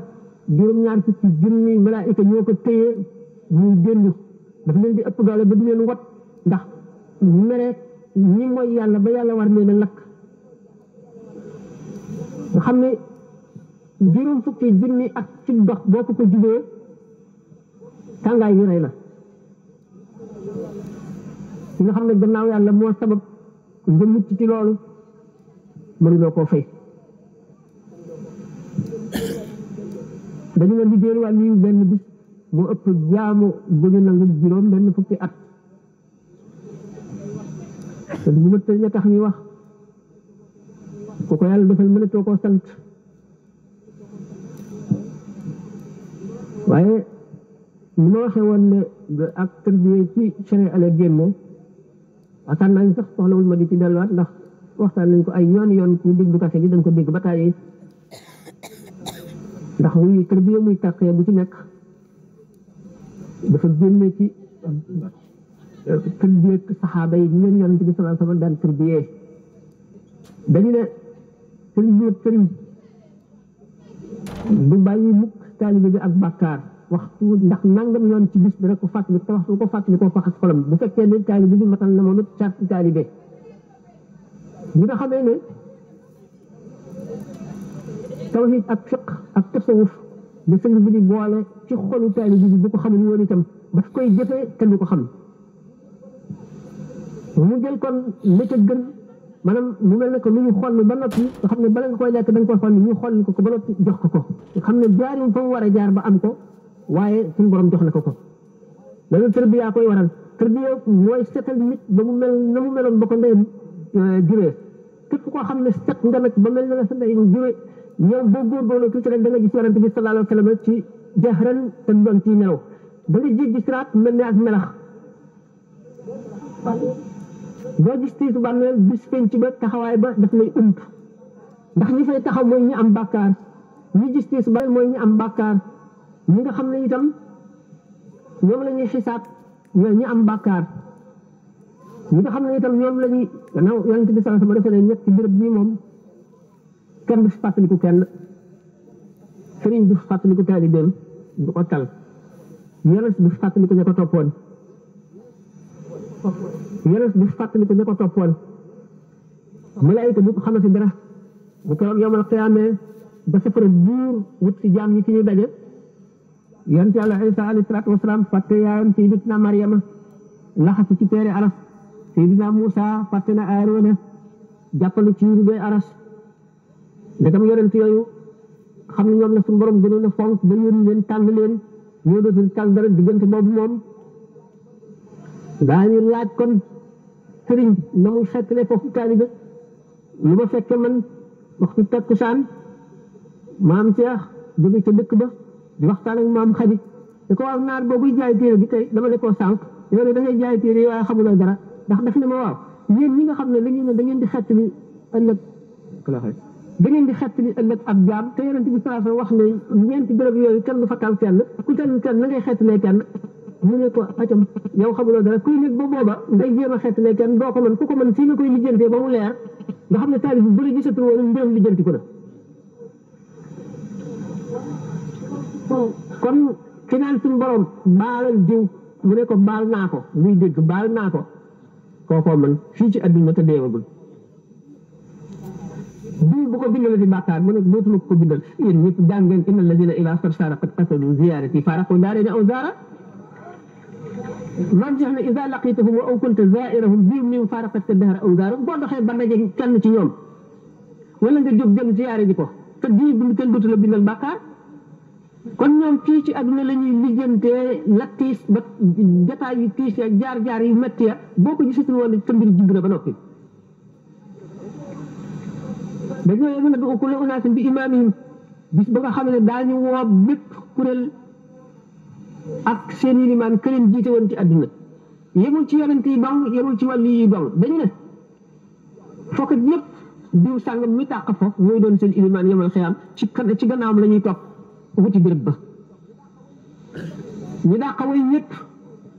juróom-ñaar fukki junni malaayika ñoo ko téye ñuy déndu daf leen di ëpp doole ba du leen wat ndax mere ñi mooy yàlla ba yàlla war leen a lakk nga xam ne juróom fukki junni ak ci dox boo ko jubee tàngaay bi rey la ki nga xam ne gannaaw yàlla moo sabab nga mucc ci loolu mënuloo koo fay dañu ne liggéeyal wàll yi benn bis moo ëpp jaamu bu ñu nangu juróom benn fukki at te du ma tëj tax ñuy wax ku ko yàlla defal mënatoo koo sant waaye ni ma waxee woon ne ak tërbiye ci sharia ala génne waxtaan naa ñu sax soxlawul ma di ci delluwaat ndax waxtaan nañ ko ay yoon ku déglu kase gi dañ ko dégg ba tàyyi ndax muy tërbiye muy tàqee bu ci nekk dafa génne ci tërbiye saxaaba yi ñu leen yonent bi sallallahu alayhi wasallam daan tërbiye dañu ne sëriñ du bàyyi mukk taalibe bi ak bàkkaar waxtu ndax nangam yoon ci bis dana ko fàttali te waxtu ko fàttali ko faxas xolam bu fekkee ne taalibe bi matal na moom it càrt taalibe ñi nga xamee ne tawhid ak fiq ak tasawuf ba sëñ bi di boole ci xolu taalibe bi bu ko xamul woon itam daf koy jëfee te du ko xam mu jël kon la ca gën maanaam mu mel ne que lu ñu xool ba noppi nga xam ne bala nga koy lekk da nga koy xool ñu xool ko ba noppi jox ko nga xam ne jaariñ fa mu war a jaar ba am ko waaye suñu borom jox na ko loolu tërbiya koy waral tërbiya mooy setal nit ba mu mel na mu meloon ba ko ndeyam juree képp koo xam ne set nga nag ba mel na la sa ndey juree yow boo góorgóorloo tuuti rek da nga gis yonent bi sallallahu alayhi wa sallam ci jahran te doon ci nelaw da nga jéggi siraat mel ne ak melax boo gis tiisu bàmmeel bis penc ba taxawaay ba daf lay ndax ñi fay taxaw mooy ñi am bàkkaar ñi gis tiisu bàmmeel mooy ñi am bàkkaar ñi nga xam ne itam ñoom la ñuy xisaab ñooy ñi am bàkkaar ñi nga xam ne itam ñoom la ñuy gannaaw yonent bi sallallahu alayhi wa sallam dafa ne ñetti béréb bii moom kenn du fi fàttaliku kenn sëriñ du fi fàttaliku taalibeem du ko tal yonent du fi fàttaliku ña ko toppoon yonent du fi fàttaliku ña ko toppoon malaayika du ko xamante dara bu keroog yawmal qiyaamee ba safara buur wut si jaam ñi fi ñu daje yonent yàlla Isa alayhi salaatu wasalaam fàtte yaayam Sayyidatuna Maryama laxasu ci teere aras Sayyidina Muusa fàtte na Aaroona jàppalu ci rubee aras ndegam yonent yooyu xam ne ñoom la suñu borom gënoon a fonk ba yónni leen tànn leen ñoo dootul tànn dara diggante boobu moom daañu laaj kon sëriñ na muy xettale foofu taalibe lu ma fekke man waxtu takkusaan maam Cheikh jóge ca dëkk ba di waxtaan ak maam Xadi da ko waaw naar boobuy jaay téere bi tey dama ne koo sànq yow ne da ngay jaay téere yi waaye xamuloo dara ndax daf ne ma waaw yéen ñi nga xam ne da ngeen di xettali ëllëg da ngeen di xettali ëllëg ab jaam te yonent bi sallallahu alayhi wasallam wax ne ñeenti béréb yooyu kenn du fa tal kenn ku tal kenn na ngay xettalee kenn mu ne ko acam yow xamuloo dara kuy nit ba booba ngay jéem a xettalee kenn doo ko mën ku ko mën fii nga koy lijjantee ba mu leer nga xam ne taalib bu bëri gisatul woon mbiram lijjanti ko na kon ki naan suñu borom baalal diw mu ne ko baal naa ko muy dégg baal naa ko kookoo man fii ci àdduna te deewagul diw bu ko bindal di bàkkaar mu ne dootuma ko bindal yéen ñëpp jàng ngeen inna alladina ila sarsara qad qasadu ziyarati faraqu daarina aw zaara man jeex ne ida laqitahum aw kunta zairahum diw min faraqatka dahra aw zaara boo doxee ba daje kenn ci ñoom wala nga jóg dem ziyaare ji ko te diw bind kenn dootu la bindal bàkkaar kon ñoom fii ci àdduna la ñuy lijjantee la tiis ba jataay yu tiis ya jaar-jaar yu métti ya boo ko gisatul woon sa mbir jub na ba noppi dañoo yëngu nag kullu unaasin bi imaamihim bis ba nga xam ne daañu woo bépp kuréel ak seen ilimaan ka leen jiite woon ci àdduna yemul ci yonent yi dong yemul ci wàllu yi dong dañu ne fokkat yëpp diw sàngam mi tàq fo mooy doon seen ilimaan yemal xiyaam ci gannaawam la ñuy topp wuti béréb ba ñu dàqa way ñëpp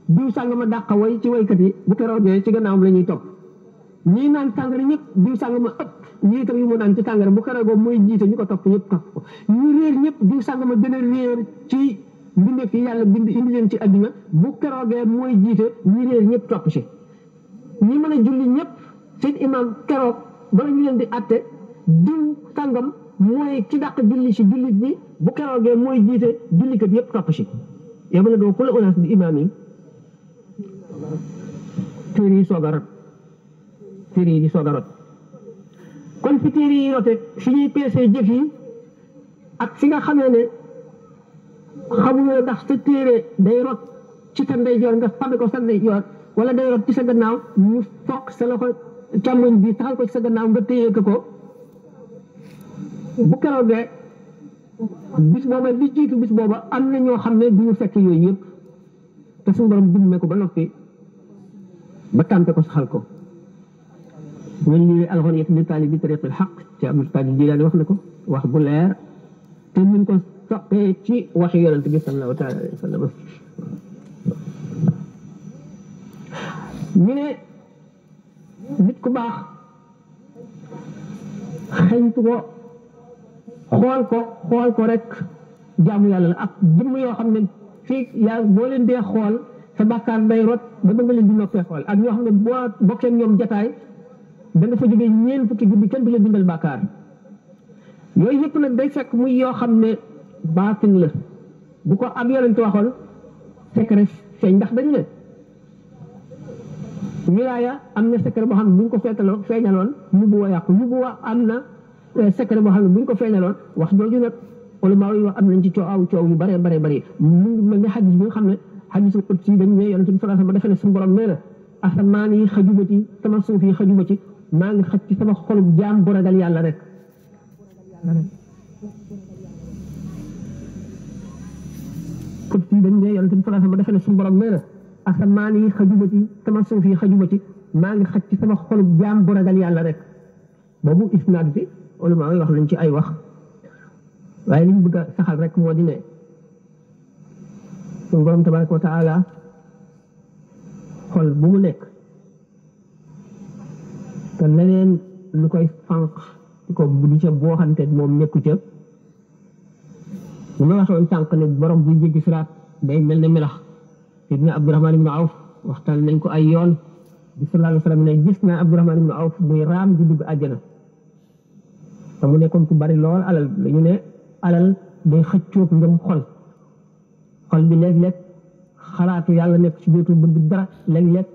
diw sàngama dàqa way ci waykat yi bu keroogee ci gannaawam la ñuy topp ñii naan tàngara ñëpp diw sàngama ëpp ñii itam yu mu naan ci tàngara bu keroogoo mooy jiite ñu ko topp ñëpp topp ko ñu réer ñëpp diw sàngama gën a réer ci mbindeef yi yàlla bind indi leen ci àdduna bu keroogee mooy jiite ñu réer ñëpp topp si ñi mën a julli ñëpp seen imam keroog bala ñu leen di atte diw sàngam mooy ki dàq julli si jullit bi bu keroogee mooy jiite jullikat yëpp topp si yow ma ne doo kullu unaas bi imaam yi téere yi soog a rot téere yi di soog a rot kon fi téere yi rote fi ñuy peesee jëf yi ak fi nga xamee ne xamuloo ndax sa téere day rot ci sa ndeyjoor nga fabe ko sa ndeyjoor wala day rot ci sa gannaaw ñu fokk sa loxo càmmoñ bi taxal ko ci sa gannaaw nga téye ko bu keroogee bis booba li jiitu bis booba am na ñoo xam ne du ñu fekk yooyu yëpp te suñu borom bind ko ba noppi ba tàmpe ko saxal ko ñun lii alxuraan li taalibi tariqil xaq ci Abdul Qaadir Jilaani wax na ko wax bu leer te ñu ko soppee ci waxi yonent bi sallallahu taala alayhi wa sallam ñu ne nit ku baax xeñtu ko xool ko rek jaamu yàlla la ak jëmm yoo xam ne fii yaa boo leen dee xool sa bàkkaar day rot ba nga leen di noppee xool ak ñoo xam ne boo bokkee ñoom jataay da nga fa jógee ñeent fukki guddi kenn du la bindal bàkkaar yooyu yëpp nag day fekk muy yoo xam ne baatin la bu ko ab yonent waxoon secret feeñ ndax dañu ne wilaaya am na secret boo xam ne bu ñu ko feeñaloon nubuwa yàqu nubuwa am na secret boo xam ne bu ñu ko feeñaloon wax jooju nag ulama yi wax am nañ ci coow yu bare mu mel ne xadis bi nga xam ne xadisul qudsi dañu ne yonent bi sallallahu alayhi wasallam dafa ne suñu borom nee na asamaan yi xajuma ci sama suuf yi xajuma ci maa ngi xaj ci sama xolub jaam bu ragal yàlla rek qudsi dañu ne yonent bi sallallahu alayhi wasallam dafa ne suñu borom nee na asamaan yi xajuma ci sama suuf yi xajuma ci maa ngi xaj ci sama xolub jaam bu ragal yàlla rek boobu isnaad bi ulama yi wax nañ ci ay wax waaye li ñu bëgg a saxal rek moo di ne suñu borom tabaraka wa taala xol bu mu nekk te leneen lu koy fànq di ko bu di ca boo xamante moom nekku ca lu ma waxoon sànq ne borom buy jéggi siraat day mel ne melax Sidna Abdurahmaan ibnu Awf waxtaan nañ ko ay yoon bi sallallahu alayhi wa sallam ne gis naa Abdurahmaan ibnu Awf muy raam di dugg àjjana te mu nekkoon ku bari lool alal dañu ne alal day xëccoog ngëm xol bi léeg-léeg xalaatu yàlla nekk ci dootul bëgg dara léeg-léeg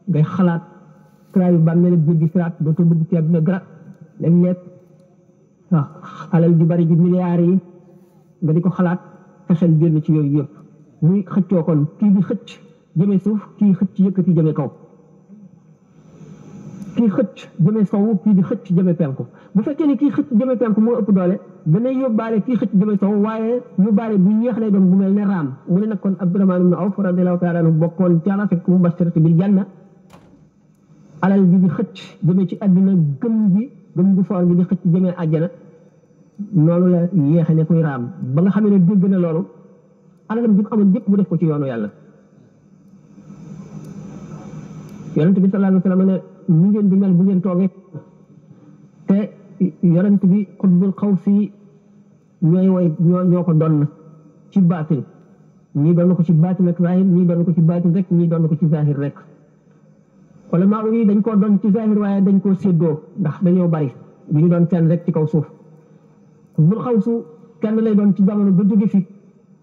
ngay xalaat trayu bàmmeel ak jéggi siraat dootul bëgg ci àdduna dara léeg-léeg waaw alal ju bari ji milliards yi nga di ko xalaat fexeel génn ci yooyu yëpp muy xëccoo kon kii di xëcc jëme suuf kii xëcc yëkkati jëme kaw kii xëcc jëme sow kii di xëcc jëme penku bu fekkee ni kii xëcc jëme penku moo ëpp doole danay yóbbaale kii xëcc jëme sow waaye yóbbaale bu yéex lay doon bu mel ne raam mu ne nag kon Abdurahmaan ibnu Awf radiyallaahu taala anhu bokkoon ci al-ashara al-mubashshariina bil janna alal ji di xëcc jëme ci àdduna gëm gu foor gi di xëcc jëme àjjana noonu la yéexe ne kuy raam ba nga xam ne dégg na loolu alalam ji mu amoon yëpp mu def ko ci yoonu yàlla yonent bi sallallahu alayhi wa sallam ne ñu ngeen di mel bu ngeen toogee te yonent bi xutbul xawsi ñoo ko doon ci baatin ñii doon ko ci baatin ak zahir ñii doon ko ci baatin rek ñii doon ko ci zahir rek wala maa yi dañ koo doon ci zahir waaye dañ koo séddoo ndax dañoo bari bi ñu doon kenn rek ci kaw suuf xutbul xawsu kenn lay doon ci jamono ba jóge fi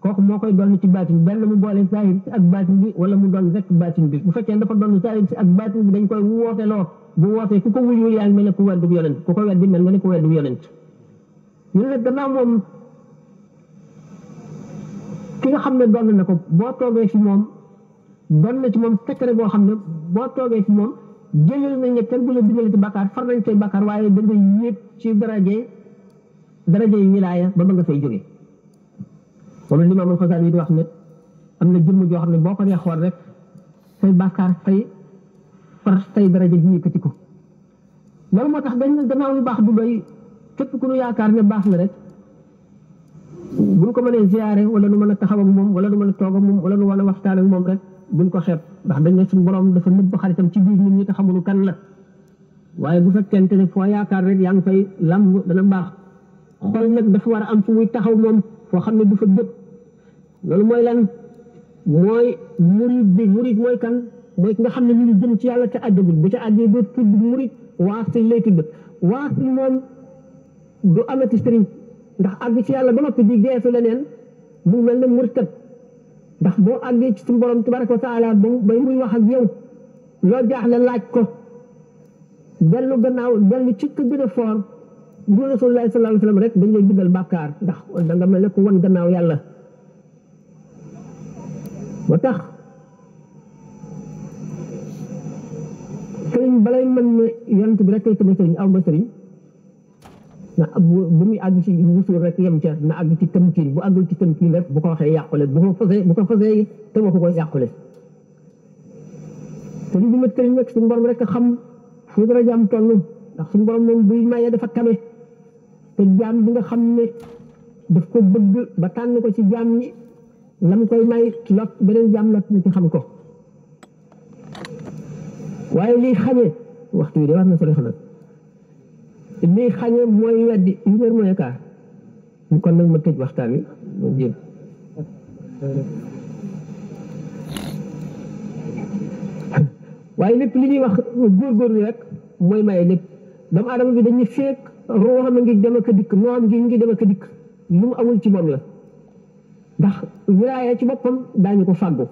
kooku moo koy doon ci baatin benn mu boole zahir si ak baatin bi wala mu doon rek baatin bi bu fekkee dafa doon zahir si ak baatin bi dañ koy wooteloo bu wootee ku ko wuyul yaa ngi mel ne ku weddu yonent ku ko weddi mel ne ku weddu yonent ñu ne gannaaw moom ki nga xam ne doon na ko boo toogee fi moom doon na ci moom secret boo xam ne boo toogee fi moom jëlal nañ ne kenn bu la dimbali ci bàkkaar far nañ say bàkkaar waaye da nga yéeg ci daraje yi wilaaya ba nga fay jógee moom la Imaam Al-Xasaali yi di wax ne am na jëmm joo xam ne boo ko dee xool rek say bàkkaar far say daraja ji yëkkati ko loolu moo tax dañ ne gannaaw lu baax du doy képp ku nu yaakaar ne baax na rek buñ ko mënee ziyaare wala nu mën a taxaw ak moom wala nu mën a toog ak moom wala nu mën a waxtaan ak moom rek buñ ko xeeb ndax dañ ne suñu borom dafa nëbb xaritam ci biir nit ñi te xamul kan la waaye bu fekkente ne foo yaakaar rek yaa ngi fay lamb dana baax xol nag dafa war a am fu muy taxaw moom foo xam ne du fa dëpp loolu mooy lan mooy murid mooy kan mooy ki nga xam ne ñu ngi jëm ci yàlla ca àddagul bu ca àddee doo tudd murid waasil lay tudd waasil moom du amati sëriñ ndax àgg ci yàlla ba noppi di geesu leneen mu mel ne murtad ndax boo àggee ci suñu borom tabaraka wa taala bay muy wax ak yow loo jaaxle laaj ko dellu gannaaw dellu ci ko gën a foor bu Rasulullaahi sallallaahu alayhi wa sallam rek dañ lay bindal bàkkaar ndax da nga mel ne ku wan gannaaw yàlla ba tax sëriñ balay mën ne yonent bi rek kay sama sëriñ aw ma sëriñ na bu muy àgg ci wusul rek yem ca na àgg ci tamkiin bu àggul ci tamkiin rek bu ko waxee yàqule bu ko fasee te waxu ko yàqule sëriñ bi ma sëriñ nag suñu borom rek xam fu dara jaam toll ndax suñu borom moom buy maye dafa tabe te jaam bi nga xam ne daf ko bëgg ba tànn ko ci jaam ñi lam koy may lot beneen jaam lot na ci xam ko waaye liy xañee waxtu wi de war na sori xanaa liy xañee mooy weddi yu wér mooy kaar kon nag ma tëj waxtaan wi ma jéem waaye lépp li ñuy wax góorgóorlu rek mooy maye lépp doomu aadama bi dañuy feek ruuxam a ngi dem ak a dikk noom gi ngi dem ak a dikk lu mu amul ci moom la ndax wilaaya ci boppam daañu ko fàggu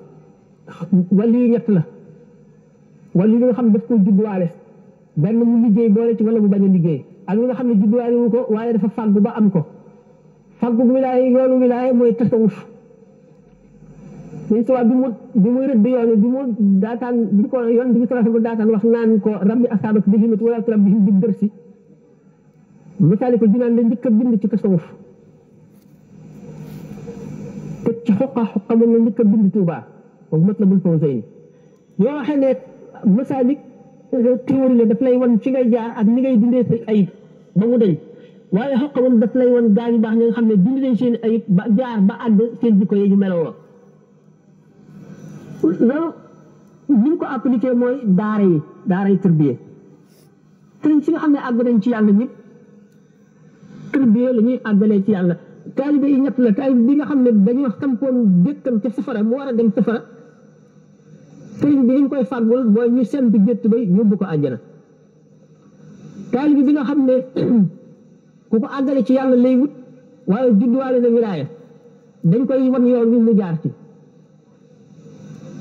wàllu yu ñett la wàllu yi nga xam ne daf ko judduwaale benn mu liggéey boole ci wala mu bañ a liggéey ak li nga xam ne judduwaale wu ko waaye dafa fàggu ba am ko fàggu wilaaya yoonu wilaaya mooy tasawuf Sëñ Tuubaa bi muy rëdd yoon bi mu daataan bi ko yoon bi sallallahu daataan wax naan ko rabbi asaabak bi himmat wala rabbihim bi dërsi misaali ko jinaan la njëkk a bind ci tasawuf te ci xoqa moom la njëkk a bind Tuubaa moom Matlabul Fawzayni yoo waxee ne masaalik théorie la daf lay wan fi ngay jaar ak ni ngay dindee say ayib ba mu dañ waaye xoqa moom daf lay wan gaa ñu baax ñi nga xam ne dindi nañ seen ayib ba jaar ba àgg seen jikko yi ñu meloo loolu ni ñu ko appliqué mooy daara yi tërbiye sëriñ si nga xam ne àgg nañ ci yàlla ñëpp tërbiye la ñuy àggalee ci yàlla taalibe yi ñett la taalibe bi nga xam ne dañuy wax tampoon géttam ca safara mu war a dem safara sëriñ bi ñu koy fàggul mooy ñu sent gétt bay yóbbu ko àjjana taalibe bi nga xam ne ku ko àggale ci yàlla lay wut waaye judduwaale na wilaaya dañ koy wan yoon wi mu jaar ci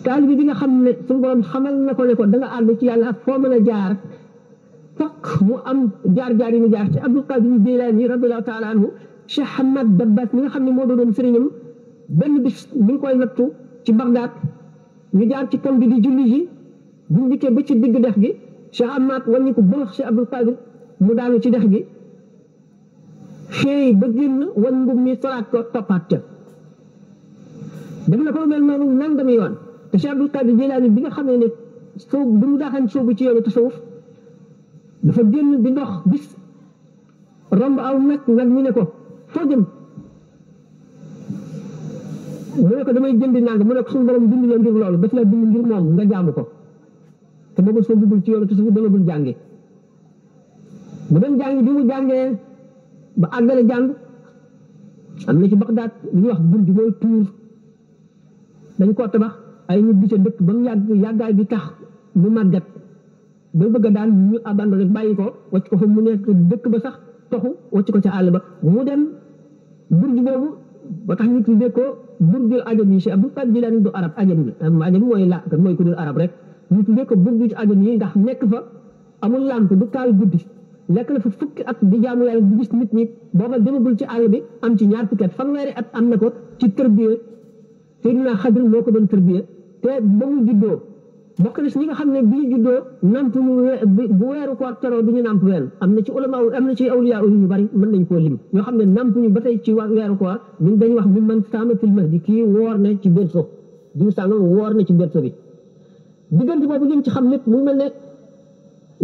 taalibe bi nga xam ne suñu borom xamal na ko ne ko da nga àgg ci yàlla ak foo mën a jaar fokk mu am jaar-jaar yi mu jaar ci Abdul Qadir Jilaani radiyallahu taala anhu Cheikh Ahmad Dabbat mi nga xam ne moo doon sëriñam benn bis mi ngi koy nattu ci Bagdad ñu jaar ci pont bi di julli ji bu ñu dikkee ba ci digg dex gi Cheikh Ahmad wàññi ko bëx Cheikh Abdul Qadir mu daanu ci dex gi xëy ba génn wan mbub mi solaat ko toppaat ca def na ko mel noonu nangami yoon te Cheikh Abdul Qadir Jilaani bi nga xamee ne soo bi mu daaxaan soobu ci yoonu tasawuf dafa génn di ndox bis romb aw nag ñu ne ko foo jëm mu ne ko damay jëndi nang mu ne ko suñu borom bind la ngir loolu daf la bind ngir moom nga jaamu ko te boobu soo duggul ci yoonu tasawuf dama dul jànge mu doon jàngi bi mu jàngee ba àggale jàng am na ci Bagdad li ñuy wax bunt mooy tuur dañ koo tabax ay ñu bi ca dëkk ba mu yàggaay bi tax mu màggat ba bëgg daal ñu abandonné bàyyi ko wacc ko fa mu nekk dëkk ba sax toxu wacc ko ca àll ba mu dem burj boobu ba tax ñu tuddee ko burjul ajam yi Cheikh Abdul Qadir Jilaani du arab ajam mooy la mooy ku dul arab rek ñu tuddee ko burjul ajam yi ndax nekk fa amul lamp du taal guddi nekk na fa fukki at di jaamu yàlla di gis nit ñi booba demagul ci àll bi am ci ñaar fukki at fanweeri at am na ko ci tërbiye Seydina Xadir moo ko doon tërbiye te ba mu juddoo bokk na si ñi nga xam ne bi ñu juddoo namp ñu bu weeru koor teroo du ñu namp ween am na ci ulama am na ci awliya yu ñu bari mën nañ koo lim ñoo xam ne namp ñu ba tey ci weeru koor ñun dañuy wax mi man saama fil mahdi kii woor na ci berso diw sàngam woor na ci berso bi diggante boobu liñ ci xam lépp mu mel ne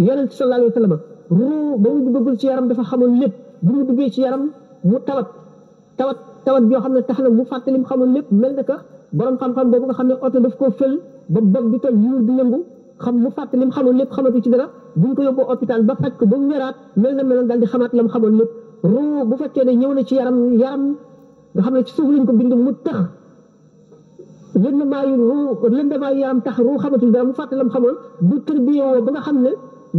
yonent sallallahu alayhi wa sallam ruu ba mu duggagul ci yaram dafa xamoon lépp bu mu duggee ci yaram mu tawat yoo xam ne tax na mu fàttali mu xamoon lépp mel ne que borom xam-xam boobu nga xam ne oto daf koo fël ba bopp bi tol yuur di yëngu xam mu fàttali mu xamoon lépp xamatu ci dara buñ ko yóbboo hôpital ba faj ko ba mu wéraat mel na meloon daal di xamaat la mu xamoon lépp ruu bu fekkee ne ñëw na ci yaram nga xam ne ci suuf lañ ko bind mu tax lëndamaayu yaram tax ruu xamatul dara mu fàttali la mu xamoon bu tërbiyewoo ba nga xam ne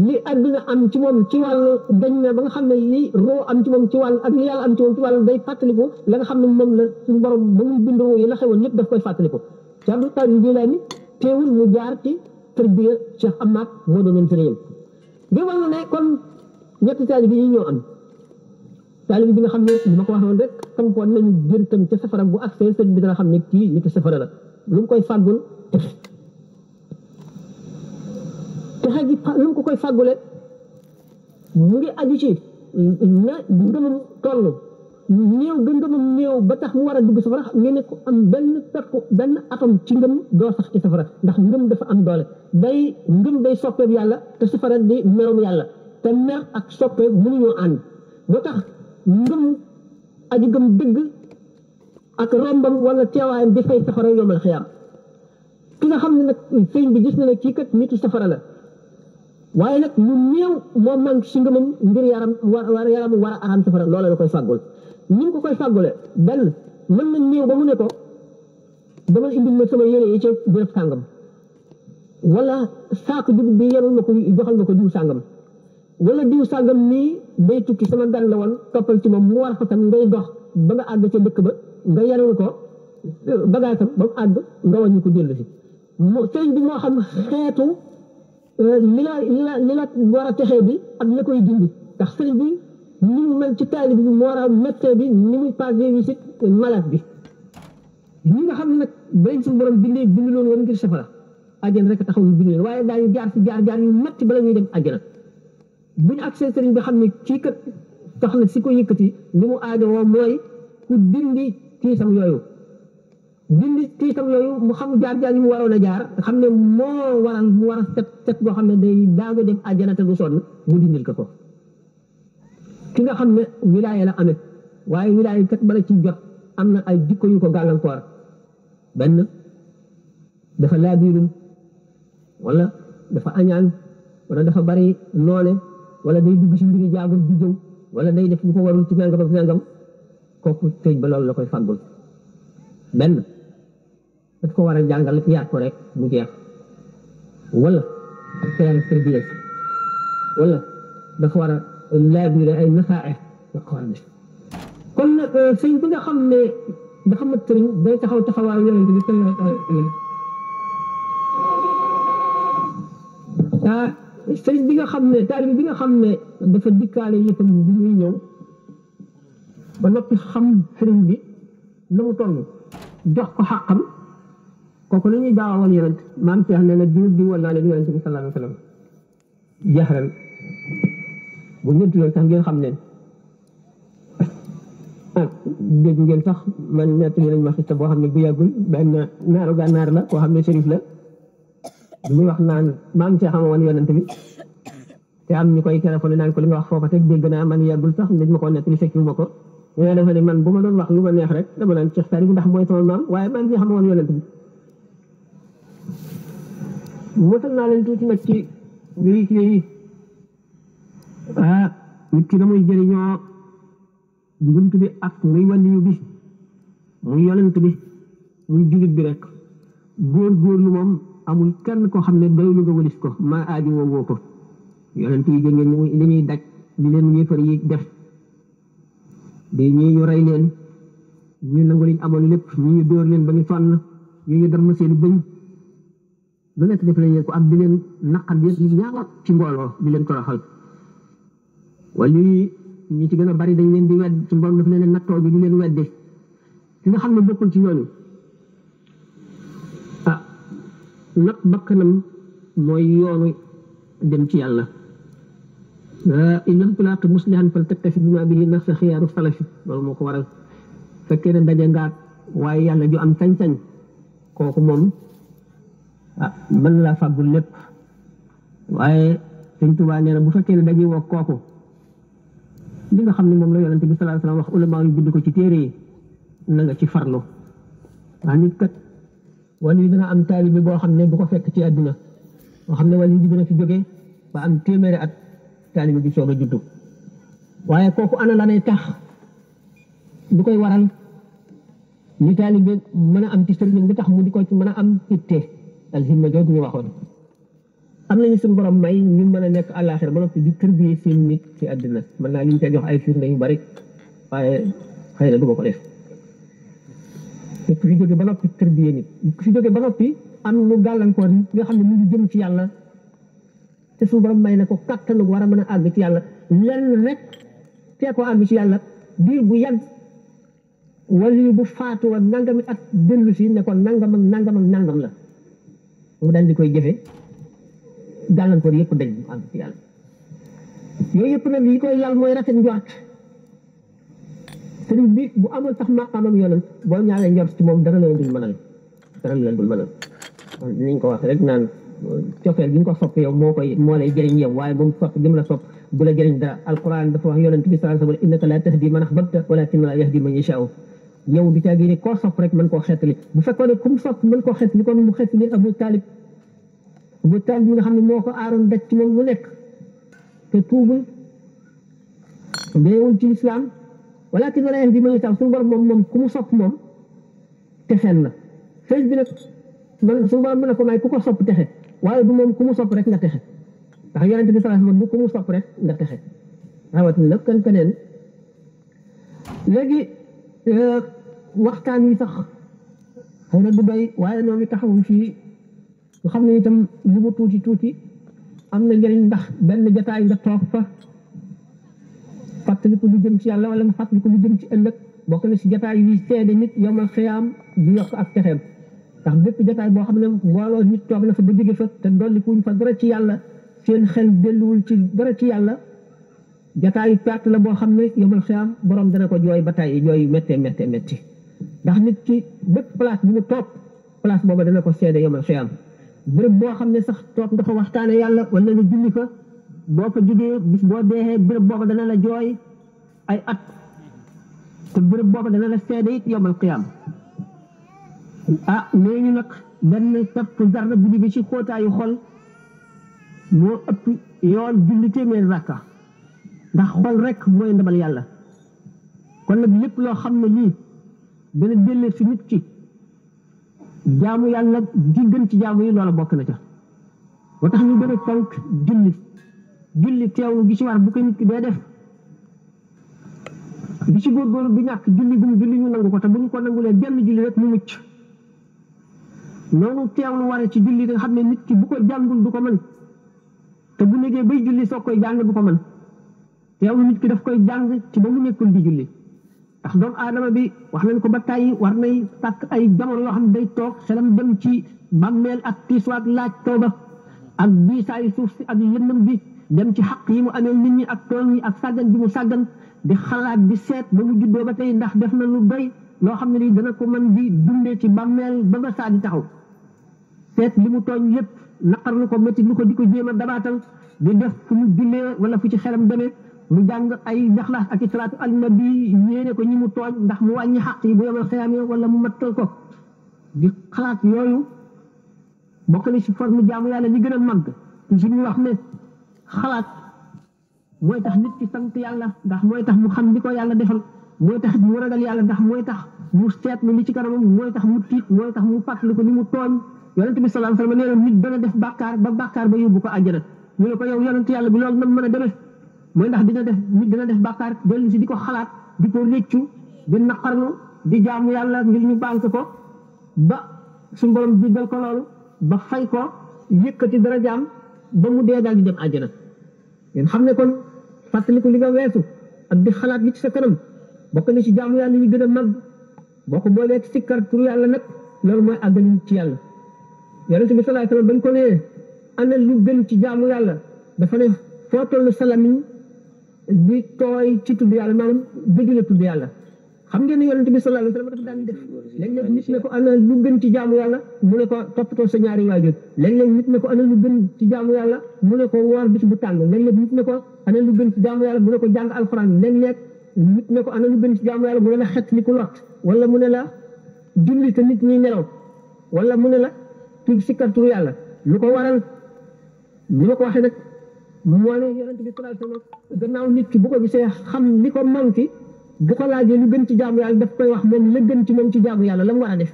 li àdduna am ci moom ci wàllu dañ na ba nga xam ne li roo am ci moom ci wàll ak li yàlla am ci moom ci wàllu day fàttaliku la nga xam ne moom la suñu borom ba muy bind roo yi la xewoon lépp daf koy fàttaliku Cheikh Abdul Qadir Jilaani teewul mu jaar ci tërbiya Cheikh Ahmad moo doon sëriñam bi wàllu ne kon ñetti taalibe yi ñoo am taalibe bi nga xam ne li ma ko waxoon rek sampoon nañu jër tam ca safara bu ak seen sëriñ bi dana xam ne kii nitu safara la lu mu koy fàggul texe gi lu mu ko koy fàggule mu ngi aju ci na ngëmam toll néew ga ngëmam néew ba tax mu war a dugg safara ngeen ne ko am benn atom ci ngëm doo sax ci safara ndax ngëm dafa am doole ngëm day soppeeku yàlla te safara di merom yàlla te mer ak soppeeku mënuñoo ànd boo tax ngëm aji gëm dëgg ak rombam wala teewaayam di fay safara yomal xiyaam ki nga xam ne nag sëñ bi gis na ne kii kat nitu safara la waaye nag mu néew moo manque si ngëmam ngir yaram war a araam safara loola la koy fàggul ni mu ko koy fàggule benn mën na néew ba mu ne ko dama indil ma sama yére yi ca béréb sàngam wala saako dugub bi yenul ma ko joxal ma ko diw sàngam wala diw sàngam nii day tukki sama gan la woon toppal ci moom mu war fa tam ngay dox ba nga àgg ca dëkk ba nga yanul ko bagaasam ba mu àgg nga wàññi ko dellu si sëriñ bi moo xam xeetu li la war a texee bi ak la koy dindi ndax sëriñ bi ni mu mel ci taalib bi moo raw médecin bi ni muy passé visite malade bi ñi nga xam ne nag bañ suñu borom bindee bind loolu woon ngir safara àjjana rek taxaw ñu bind leen waaye daañu jaar si jaar yu métti bala ñuy dem àjjana bu ñu accès sëriñ bi xam ne kii kat tax na si ko yëkkati li mu aajo woo mooy ku dindi tiisam yooyu mu xam jaar yi mu waroon a jaar xam ne moo waral mu war a set boo xam ne day daaga dem àjjana te du sonn mu dindil ko ki nga xam ne wilaaya la amee waaye wilaaya kat bala ci jot am na ay jikko yu ko gàllankoor benn dafa laabiirum wala dafa añaan wala dafa bari noone wala day dugg ci mbiri jaagul di jëw wala day def lu ko warul ci nangam ak nangam kooku tëj ba loolu la koy fàggul benn daf ko war a jàngal yaat ko rek mu jeex wala tërbiya wala dafa war a laabiire ay nasaaxe dafa ko war a def kon nag sëñ bi nga xam ne dafa mat sëriñ day taxaw taxawaayu yonent bi sallallahu alayhi wa sallam sëriñ bi nga xam ne taalibe bi nga xam ne dafa dikkaale yëppam bi muy ñëw ba noppi xam sëriñ bi na mu toll jox ko xàqam kooku la ñuy daawawal yonent maam Cheikh ne na di wal naa leen yonent bi sallallahu alayhi wa sallam jaxran bu ñënti loolu sax ngeen xam leen dégg ngeen sax man nettali nañ ma xista boo xam ne bu yàggul benn naaru gànnaar la koo xam ne sérif la muy wax naan maam Cheikh xama woon yonent bi te am ñu koy téléphone naan ko li nga wax foofa teg dégg naa man yàggul sax dañ ma ko nettali fekk ma ko ñoo dafa ne man bu ma doon wax lu ma neex rek dama naan Cheikh Sarif ndax mooy sama maam waaye maam Cheikh xama woon yonent bi mosal naa leen tuuti nag ci mbiri ki yi nit ki da muy jëriñoo bunt bi ak muy wàlliyu bi muy yonent bi muy jullit bi rek góor-góorlu moom amul kenn koo xam ne doylu nga walis ko maa aaji woo ko yonent yi jëngeen li ñuy daj di leen yéefar yi def di ñii ñu rey leen ñu nangu liñ amoon lépp ñi ñu dóor leen ba ñu sonn ñu ñu dar ma seen bëñ lu nekk def nañ leen ko ak di leen naqar yi ñaaw ci mbooloo di leen toroxal wala ñi ci gën a bari dañ leen di wedd ci mbooloo daf leen nattoo bi di leen wedde ki nga xam ne bokkul ci ñooñu nag bakkanam mooy yoonu dem ci yàlla in lam tulaaqi muslihan fal taktafi bima bihi nafsa xiyaaru salafi loolu moo ko waral fekkee ne daje ngaat waaye yàlla ju am sañ-sañ kooku moom mën laa fàggul lépp waaye Sëñ Tuubaa nee na bu fekkee ne dañuy woo kooku li nga xam ne moom la yonent bi sallallahu alayhi wasallam wax ulama yu bind ko ci téere yi na nga ci farlu waa nit kat wala yi dina am taalibe boo xam ne bu ko fekk ci àdduna boo xam ne wala yi dina fi jógee ba am téeméeri at taalibe bi soog a juddu waaye kooku ana la nay tax du koy waral ni taalibe mën a am ci sëriñ bi tax mu di ko ci mën a am itte alhimma jooju ñu waxoon am nañu suñu borom may ñu mën a nekk àllaaxira ba noppi di tërbiyee seen nit ci àdduna mën naa li ñu koy jox ay firnde yu bari waaye xëy na du ma ko def ku fi jóge ba noppi tërbiyee nit ku fi jóge ba noppi am lu gàllankoor nit nga xam ne mu ngi jëm ci yàlla te suñu borom may na ko kattanu war a mën a àgg ci yàlla lenn rek tee ko àgg ci yàlla diir bu yàgg wala bu faatu woon nangami at dellu si ne ko nangam ak nangam ak nangam la mu daal di koy jëfe gàllankoor yëpp dañ mu àgg ci yàlla yooyu yëpp nag yi koy lal mooy rafet njort sëriñ bi bu amul sax maqaamam yonent boo ñaaree njort ci moom dara la leen dul mënal niñ ko wax rek naan cofeel gi nga ko sopp yow moo lay jëriñ yow waaye moom sopp gi mu la sopp bu la jëriñ dara alquran dafa wax yonent bi sallallahu alayhi wa sallam innaka la tahdi man ahbabta walakin la yahdi man yasha'u yow bi caagi ne koo sopp rek mën koo xeetali bu fekkoon ne comme sopp mën koo xeetali kon mu xeetali Abu Talib bi nga xam ne moo ko aaroon daj ci moom lu nekk te tuubul deewul ci lislaam walakin la yahdi man yasha'u suñu borom moom ku mu sopp moom texeel na sëñ bi nag man suñu borom mën na ko may ku ko sopp texe waaye du moom ku mu sopp rek nga texe ndax yonent bi sallallahu alayhi wasallam du ku mu sopp rek nga texe rawatina nag keneen léegi waxtaan wi sax xëy na du doy waaye noonu taxawul fii nga xam ne itam lu mu tuuti tuuti am na njëriñ ndax benn jataay nga toog fa fàttaliku lu jëm ci yàlla wala nga fàttaliku lu jëm ci ëllëg bokk na si jataay yi seede nit yomal xiyaam di yokk ak texeem ndax bépp jataay boo xam ne mbooloo nit toog na fa ba jóge fa te dollikuñ fa dara ci yàlla seen xel delluwul ci dara ci yàlla jataayu perte la boo xam ne yomal xiyaam borom dana ko jooy ba tey jooy méttee méttee métti ndax nit ki bépp place bu mu toog place booba dana ko seede yomal xiyaam béréb boo xam ne sax toog nga fa waxtaane yàlla wala nga julli fa boo fa jógee bis boo deexee béréb booba dana la jooy ay at te béréb booba dana la seede it yomal xiyaam nee ñu nag benn pepp zarra bu jóge ci xóotaayu xol moo ëpp yoon julli téeméer rakka ndax xol rek mooy ndabal yàlla kon nag lépp loo xam ne lii dana dellee si nit ki jaamu yàlla ji gën ci jaamu yi loola bokk na ca moo tax ñu gën a fonk julli teewlu gi ci war bu ko nit ki dee def bi ci góorgóorlu du ñàkk julli bu mu julli ñu nangu ko te bu ñu ko nangulee benn julli rek mu mucc noonu teewlu waree ci julli nga xam ne nit ki bu ko jàngul du ko mën te bu nekkee bay julli soo koy jàng du ko mën teewlu nit ki daf koy jàng ci ba mu nekkul di julli ndax doomu aadama bi wax nañ ko ba tàyyi war nay tàkk ay jamono yoo xam ne day toog xelam dem ci bàmmeel ak tiiswaat laaj tooba ak diisaayu suuf si ak yëndam bi dem ci xaq yi mu amee nit ñi ak tooñ yi ak sàggan bi mu sàggan di xalaat di seet ba mu juddoo ba tey ndax def na lu doy loo xam ne lii dana ko mën di dundee ci bàmmeel ba ba saa di taxaw seet li mu tooñ yépp naqar lu ko métti lu ko di ko jéem a dabaatal di def fu mu jullee wala fu ci xelam demee mu jàng ay Ixlaas ak salaatu ala nabi yéene ko ñi mu tooñ ndax mu wàññi xaq yi bu yomal xiyaam wala mu mattal ko di xalaat yooyu bokk na ci forme jaamu yàlla li gën a màgg toujours ñu wax ne xalaat mooy tax nit ki sant yàlla ndax mooy tax mu xam li ko yàlla defal mooy tax mu ragal yàlla ndax mooy tax mu seetlu li ci kanamam mooy tax mu tiit mooy tax mu fàttali ko li mu tooñ yonent bi sallallahu alayhi wa sallam nee na nit dana def bàkkaar ba bàkkaar ba yóbbu ko àjjana ñu ne ko yow yonent yàlla bi loolu nan mën a demee mooy ndax nit dina def bàkkaar dellu si di ko xalaat di ko réccu di naqarlu di jaamu yàlla ngir ñu baal ko ba suñu borom jéggal ko loolu ba fay ko yëkkati dara jaam ba mu dee daal di dem àjjana ngeen xam ne kon fàttaliku li nga weesu ak di xalaat li ci sa kanam bokk na ci jaamu yàlla yi gën a mag boo ko boolee ci sikkar turu yàlla nag loolu mooy àggali ci yàlla yonent bi sallallahu alayhi wasallam bañ ko nee ana lu gën ci jaamu yàlla dafa ne foo tollu salamiñ di tooy ci tudd yàlla maanaam dëgg la tudd yàlla xam ngeen ne yonent bi sallallahu alayhi wasallam dafa daan def léeg-léeg nit ne ko ana lu gën ci jaamu yàlla mu ne ko toppatoo sa ñaari waajur léeg-léeg nit ne ko ana lu gën ci jaamu yàlla mu ne ko woor bis bu tàng léeg-léeg nit ne ko ana lu gën ci jaamu yàlla mu ne ko jàng alxuraan léeg-léeg nit ne ko ana lu gën ci jaamu yàlla mu ne la xet li ku lot wala mu ne la julli te nit ñi nelaw wala mu ne la tudd sikkar turu yàlla lu ko waral ni ma ko waxee nag moo ne yonent bi sallallahu alayhi wasallam gannaaw nit ki bu ko gisee xam li ko manqué bu ko laajee lu gën ci jaamu yàlla daf koy wax moom la gën ci moom ci jaamu yàlla la mu war a def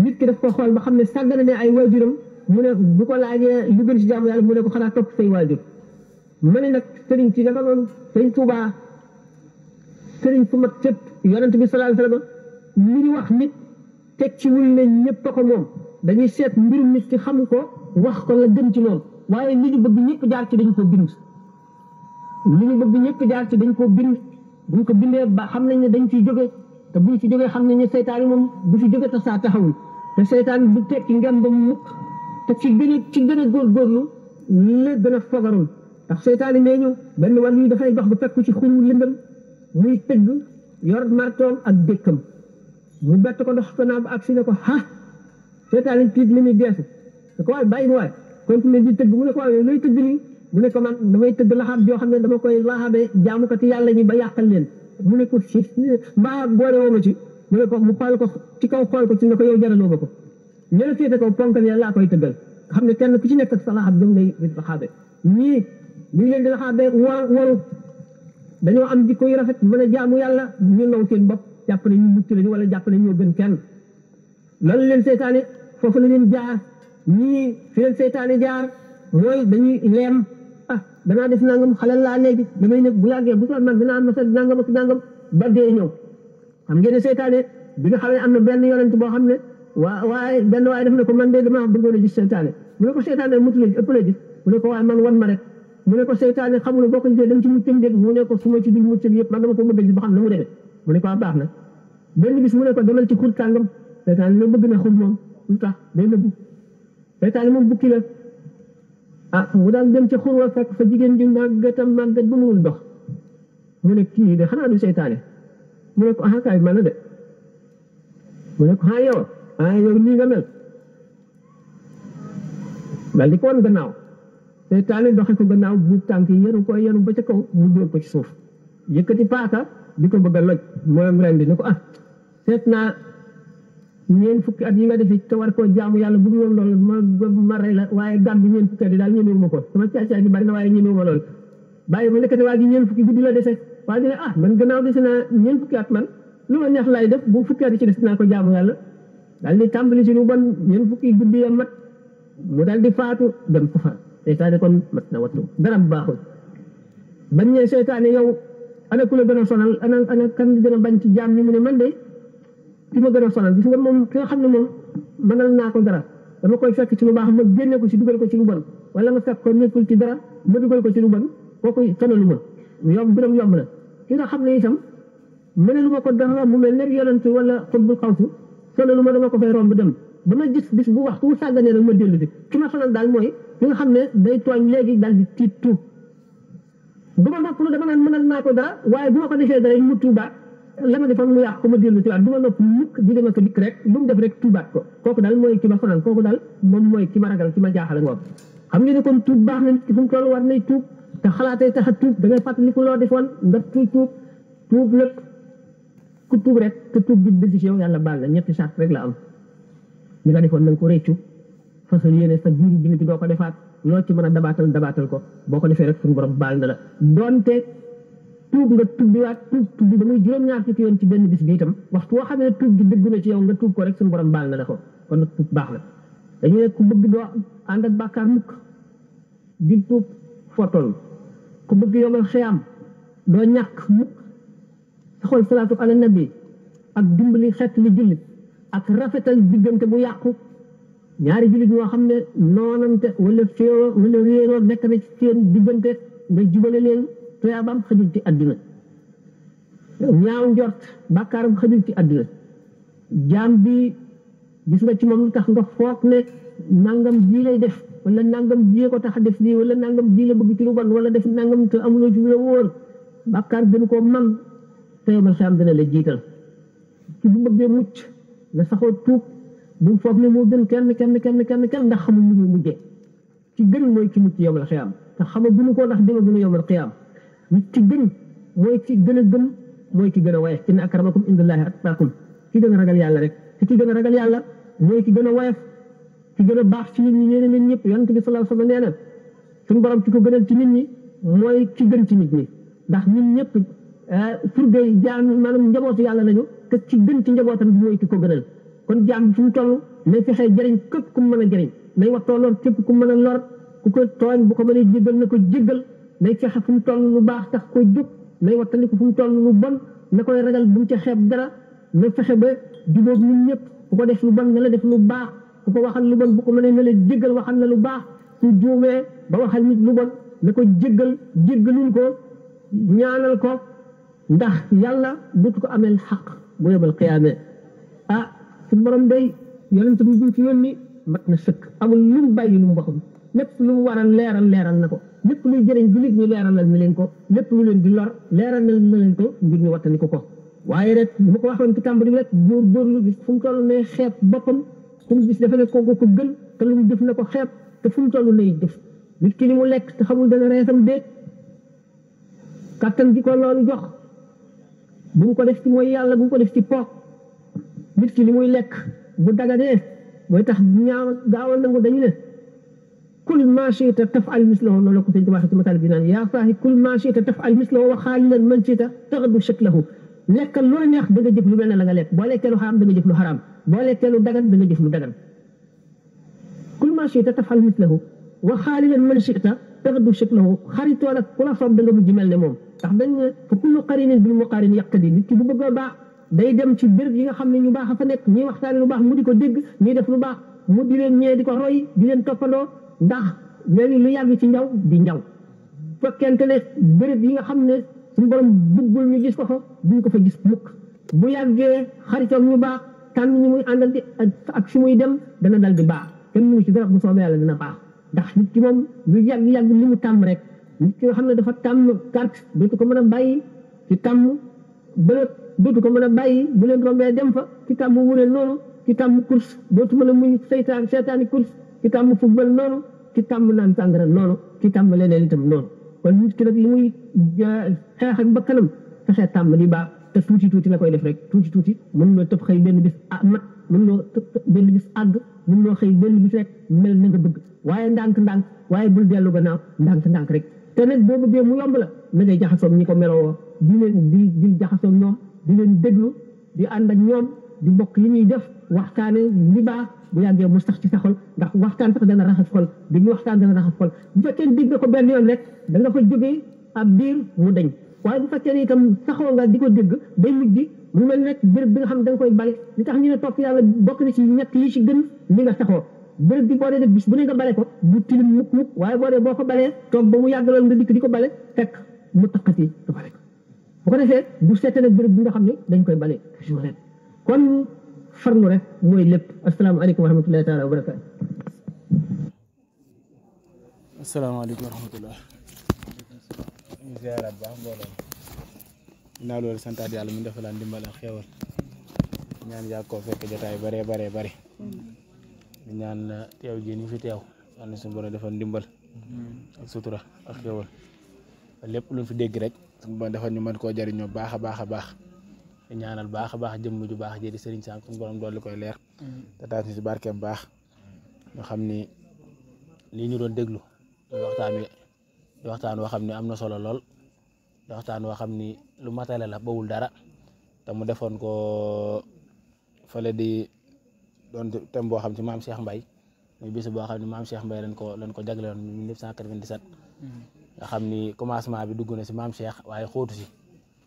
nit ki daf ko xool ba xam ne sàggane ne ay waajuram mu ne bu ko laajee lu gën ci jaamu yàlla mu ne ko xanaa topp say waajur ma ne nag sëriñ ci dafa doon sëriñ Tuubaa sëriñ fu mat sëpp yonent bi sallallahu alayhi wasallam li ñu wax nit teg ci wul ne ñëpp a ko moom dañuy seet mbirum nit ki xam ko wax ko la gën ci moom waaye li ñu bëgg ñëpp jaar ci dañ ko bind li ñu bëgg ñëpp jaar ci dañ ko bind buñ ko bindee ba xam nañ ne dañ ciy jóge te buñ ci jógee xam nañ ne seytaan yi moom bu fi jóge te saa taxawul te seytaan bu tekki ngem ba mu mukk te ci gën a góorgóorlu la gën a fogarul ndax seytaan yi nee ñu benn wàll yi dafay dox ba fekk ci xuru lëndëm muy tëgg yor martoom ak dékkam mu bett ko dox ko naa ba ak si ne ko seytaan yi tiit li muy geesu da ko waay bàyyi waay continué di tëgg mu ne ko waaye looy tëgg nii mu ne ko man damay tëgg laxaab joo xam ne dama koy laxaabee jaamukati yàlla ñi ba yàqal leen mu ne ko si mbaa boole woo ma ci mu ne ko mu xool ko ci kaw xool ko ci ne ko yow jaraloo ma ko ñëla féete kaw ponkal yàlla laa koy tëggal xam ne kenn ku ci nekk ak sa laxaab jëm lay laxaabe ñii ñu leen di laxaabee waru dañoo am jikko yu rafet mën a jaamu yàlla ñu naw seen bopp jàpp ne ñu mucc lañu wala jàpp ne ñoo gën kenn loolu leen seytaane foofu la leen jaar ñii fi leen seytaane jaar mooy dañuy leem danaa def nangam xalal laa léegi damay nekk bu yàggee bu soobee man dinaa am message nangam ak nangam ba dee ñëw xam ngeen ne seytaane bi nga xam ne am na benn yonent boo xam ne waaye benn waaye def ne ko man de dama bëggoon a gis seytaane mu ne ko seytaane mutu la ëpp la gis mu ne ko waaye man wan ma rek mu ne ko seytaane xamul boo ko gisee dem ci muccam déet mu ne ko su ma ci dul muccam yëpp man dama ko bëgg a gis ba xam na mu demee mu ne ko baax na benn bis mu ne ko demal ci xur tàngam seytaane la bëgg na xur moom lu tax day nëbbu seytaane moom bukki la ah mu daal dem ca xur wa fekk fa jigéen ji màggat ba mënul dox mu ne kii de xanaa du seytaane mu ne ko ah kaay man la de mu ne ko yow nii nga mel daal di ko wan gannaaw seytaane doxe ko gannaaw bu tànk yi yenu ba ca kaw mu dóor ko ci suuf yëkkati paaka di ko bëgg a loj moom ren di ne ko seet naa ñeen fukki at yi nga defi te war koo jaamu yàlla bu dul woon loolu ma rey la waaye gàtt bi ñeen fukki at yi daal ñemewu ma ko sama caay gi bari na waaye ñemewu ma loolu bàyyi ma nekkati waa ji ñeen fukki guddi la dese waa ji ne man gannaaw dese naa ñeen fukki at man lu ma neex laay def bu fukki at yi ci des naa ko jaamu yàlla daal di tàmbali ci lu bon ñeen fukki guddi ya mat mu daal di faatu dem ko fa seytaane kon mat na wattu dara baaxul bañ ne seytaane yow ana ku la gën a sonal ana kan gën a bañ ci jaam ñi mu ne man de ki ma gën a sonal gis nga moom ki nga xam ne moom mënal naa ko dara dama koy fekk ci lu baax ma génne ko ci dugal ko ci lu bon wala ma fekk ko nekkul ci dara ma dugal ko ci lu bon kooku sonalu ma biram yomb na ki nga xam ne itam mënalu ma ko dara mu mel ne yonent wala xutbul xawsu sonalu ma dama ko fay romb dem ba ma gis bis bu waxtu bu sàgganee rek ma dellu si ki ma sonal daal mooy ki nga xam ne day tooñ léegi daal di tiit tuub du ma nopp lu dama naan mënal naa ko dara waaye bu ma ko defee dara mu tuubaat la ma defoon mu yàq ko ma dellu si waat du ma nopp mukk di dem ak dikk rek lu mu def rek tuubaat ko kooku daal mooy ki ma sonal kooku daal moom mooy ki ma ragal ki ma jaaxal ngoom xam ngeen ne kon tuub baax na nit ki fu mu toll war nay tuub te xalaatee tax a tuub da ngay fàttaliku loo defoon nga tuub nag ku tuub rek te tuub bi dëgg ci yow yàlla baal na ñetti saat rek la am li nga defoon na nga ko réccu fasal yéene sa biir bi doo ko defaat loo ci mën a dabaatal ko boo ko defee rek suñu borom baal na la doonte tuub nga tubbiwaat tuub bi ba muy juróom-ñaar fukki yoon ci benn bis bi itam waxtu woo xam ne tuub gi dëgg na ci yow nga tuub ko rek suñu borom baal na la ko kon nag tuub baax na dañu ne ku bëgg doo ànd ak bàkkaar mukk di tuub fotol ku bëgg yomal xiyaam doo ñàkk mukk taxawal salaatu ala nabi ak dimbali xeet li jullit ak rafetal diggante bu yàqu ñaari jullit ñoo xam ne noonante wala féewoo wala réeroo nekk na ci seen diggante nga jubale leen tuyaabaam xëjul ci àdduna ñaaw njort bàkkaaram xëjul ci àdduna jaam bi gis nga ci moom lu tax nga foog ne nangam bii lay def wala nangam bii ko tax a def lii wala nangam bii la bëgg ci lu bon wala def nangam te amuloo ci lu wóor bàkkaar gën koo man te yomal xam dana la jiital ci bu bëggee mucc na saxoo tuub bu foog ne moo gën kenn ndax xamul lu muy mujjee ci gën mooy ci mucc yomal xiyaam te xamaguñu ko ndax dama gën a yomal xiyaam nit ci gën mooy ci gën a gëm mooy ki gën a woyof inna akramakum indallahi atqaakum ki gën a ragal yàlla rek te ki gën a ragal yàlla mooy ki gën a woyof ki gën a baax ci nit ñi ñeneen leen ñëpp yonent bi sallallahu alayhi wa sallam nee na suñu borom ci ko gënal ci nit ñi mooy ki gën ci nit ñi ndax ñun ñëpp surgay jaam maanaam njabootu yàlla lañu te ci gën ci njabootam bi mooy ki ko gënal kon jaam bi fu mu toll nay fexee jëriñ képp ku mën a jëriñ nay waxtoo lor képp ku mën a lor ku ko tooñ bu ko mënee jéggal na ko jéggal nay fexe fu mu toll lu baax tax koy jóg nay wattaliku fu mu toll lu bon na koy ragal bu mu ca xeeb dara na fexe ba jubóog nit ñëpp ku ko def lu bon na la def lu baax ku ko waxal lu bon bu ko mënee na la jéggal waxal na lu baax su juumee ba waxal nit lu bon na ko jéggalul ko ñaanal ko ndax yàlla dootu ko ameel xaq bu yóbbal xiyaame su borom day yonent bi bu ci yónni mat na sëkk amul lu mu bàyyi lu mu waxul lépp lu mu war a leeral na ko lépp luy jëriñ jullit ñu leeralal na leen ko lépp lu leen di lor leeral na leen ko ngir ñu wattani ko waaye rek mu ko waxoon ci tàmbali rek góorgóorlu gis fu mu toll ne xeeb boppam fu mu gis dafa ne kooku ko gën te lu mu def na ko xeeb te fu mu toll nay def nit ki li mu lekk te xamul dana reesam déet kattan gi ko loolu jox bu mu ko def ci mooy yàlla bu mu ko def ci pook nit ki li muy lekk bu daganee mooy tax ñaaw gaawal nangu dañu ne kul ma shi'ta taf'al mislahu loolu ko sëñ waxee ci matal bi naan yaa faahi kul ma shi'ta taf'al mislahu wa xaalilan man shi'ta taxadu shaklahu lekkal lu la neex da nga jëf lu mel ne la nga lekk boo lekkee lu xaraam da nga jëf lu xaraam boo lekkee lu dagan da nga jëf lu dagan kul ma shi'ta taf'al mislahu wa xaalilan man shi'ta taxadu shaklahu xaritoo nag ku la soob da nga mujj mel ne moom ndax dañ ne fa kullu qarinin bil muqarin yaqtadi nit ki bu bëgg a baax day dem ci béréb yi nga xam ne ñu baax a fa nekk ñuy waxtaane lu baax mu di ko dégg ñuy def lu baax mu di leen ñee di ko roy di leen toppandoo ndax léegi lu yàgg ci njaw di njaw fekkente ne béréb yi nga xam ne suñu borom bëggul ñu gis ko fa duñ ko fa gis mukk bu yàggee xaritoom ñu baax tànn ñu muy àndal di ak fi muy dem dana dal di baax kenn mënu ci dara bu soobee yàlla dina baax ndax nit ki moom lu yàgg-yàgg li mu tàmm rek nit ki nga xam ne dafa tàmm carte dootu ko mën a bàyyi ci tàmm bërëb dootu ko mën a bàyyi bu leen rombee dem fa ci tàmm wureel noonu ci tàmm course dootu mën a muy seetaani course ci tàmm football noonu ci tàmm naan sàngara noonu ci tàmm leneen itam noonu kon nit ki nag li muy xeex ak bakkanam fexe tàmm di baax te tuuti la koy def rek tuuti mën loo tëb xëy benn bis mat mën loo tëb benn bis àgg mën loo xëy benn bis rek mel na nga bëgg waaye ndànk-ndànk waaye bul dellu gannaaw ndànk-ndànk rek te nag boo bëggee mu yomb la na ngay jaxasoog ñi ko meloo di leen di jaxasoog ñoom di leen déglu di ànd ak ñoom di bokk li ñuy def waxtaane li baax bu yàggee mu sax ci sa xol ndax waxtaan sax dana raxas xol digg waxtaan dana raxas xol bu fekkee digg nga ko benn yoon rek da nga fa jógee ab diir mu dañ waaye bu fekkee ne itam saxoo nga di ko dégg day mujj mu mel rek béréb bi nga xam ne da nga koy bale li tax ñu ne topp yàlla bokk na ci ñett yi ci gën li nga saxoo béréb bi boo dee def bis bu ne nga bale ko bu tilim mukk waaye boo dee boo ko balee toog ba mu yàgg lool nga dikk di ko bale fekk mu taqati du bale ko bu ko defee bu seetee nag béréb bi nga xam ne dañ koy bale toujours rek kon farlu rek mooy lépp asalaamaaleykum wa rahmatullahi taala wa barakaatu. asalaamaaleykum wa rahmatullah ñu ziaraat baax mbooloo ginnaaw loolu santaat yàlla mu defalaan dimbal ak xeewal ñaan yàgg koo fekk jotaay bare di ñaan teew ji ñu fi teew yal na suñu borom defal ndimbal ak sutura ak xéewal lépp luñ fi dégg rek suñu borom defal ñu mën koo jariñoo baax a baax di ñaanal baax a baax jëmm ju baax ji di Serigne Sam suñu borom dolli koy leer te taas ñu si barkeem baax ñu xam ni lii ñu doon déglu di waxtaan woo xam ni am na solo lool di waxtaan woo xam ni lu matale la bawul dara te mu defoon ko fële di doon thème boo xam ci maam Cheikh Mbaye muy bis boo xam ne maam Cheikh Mbaye lañ ko jagleewoon 1997 nga xam ni commencement bi dugg na si maam Cheikh waaye xóotu si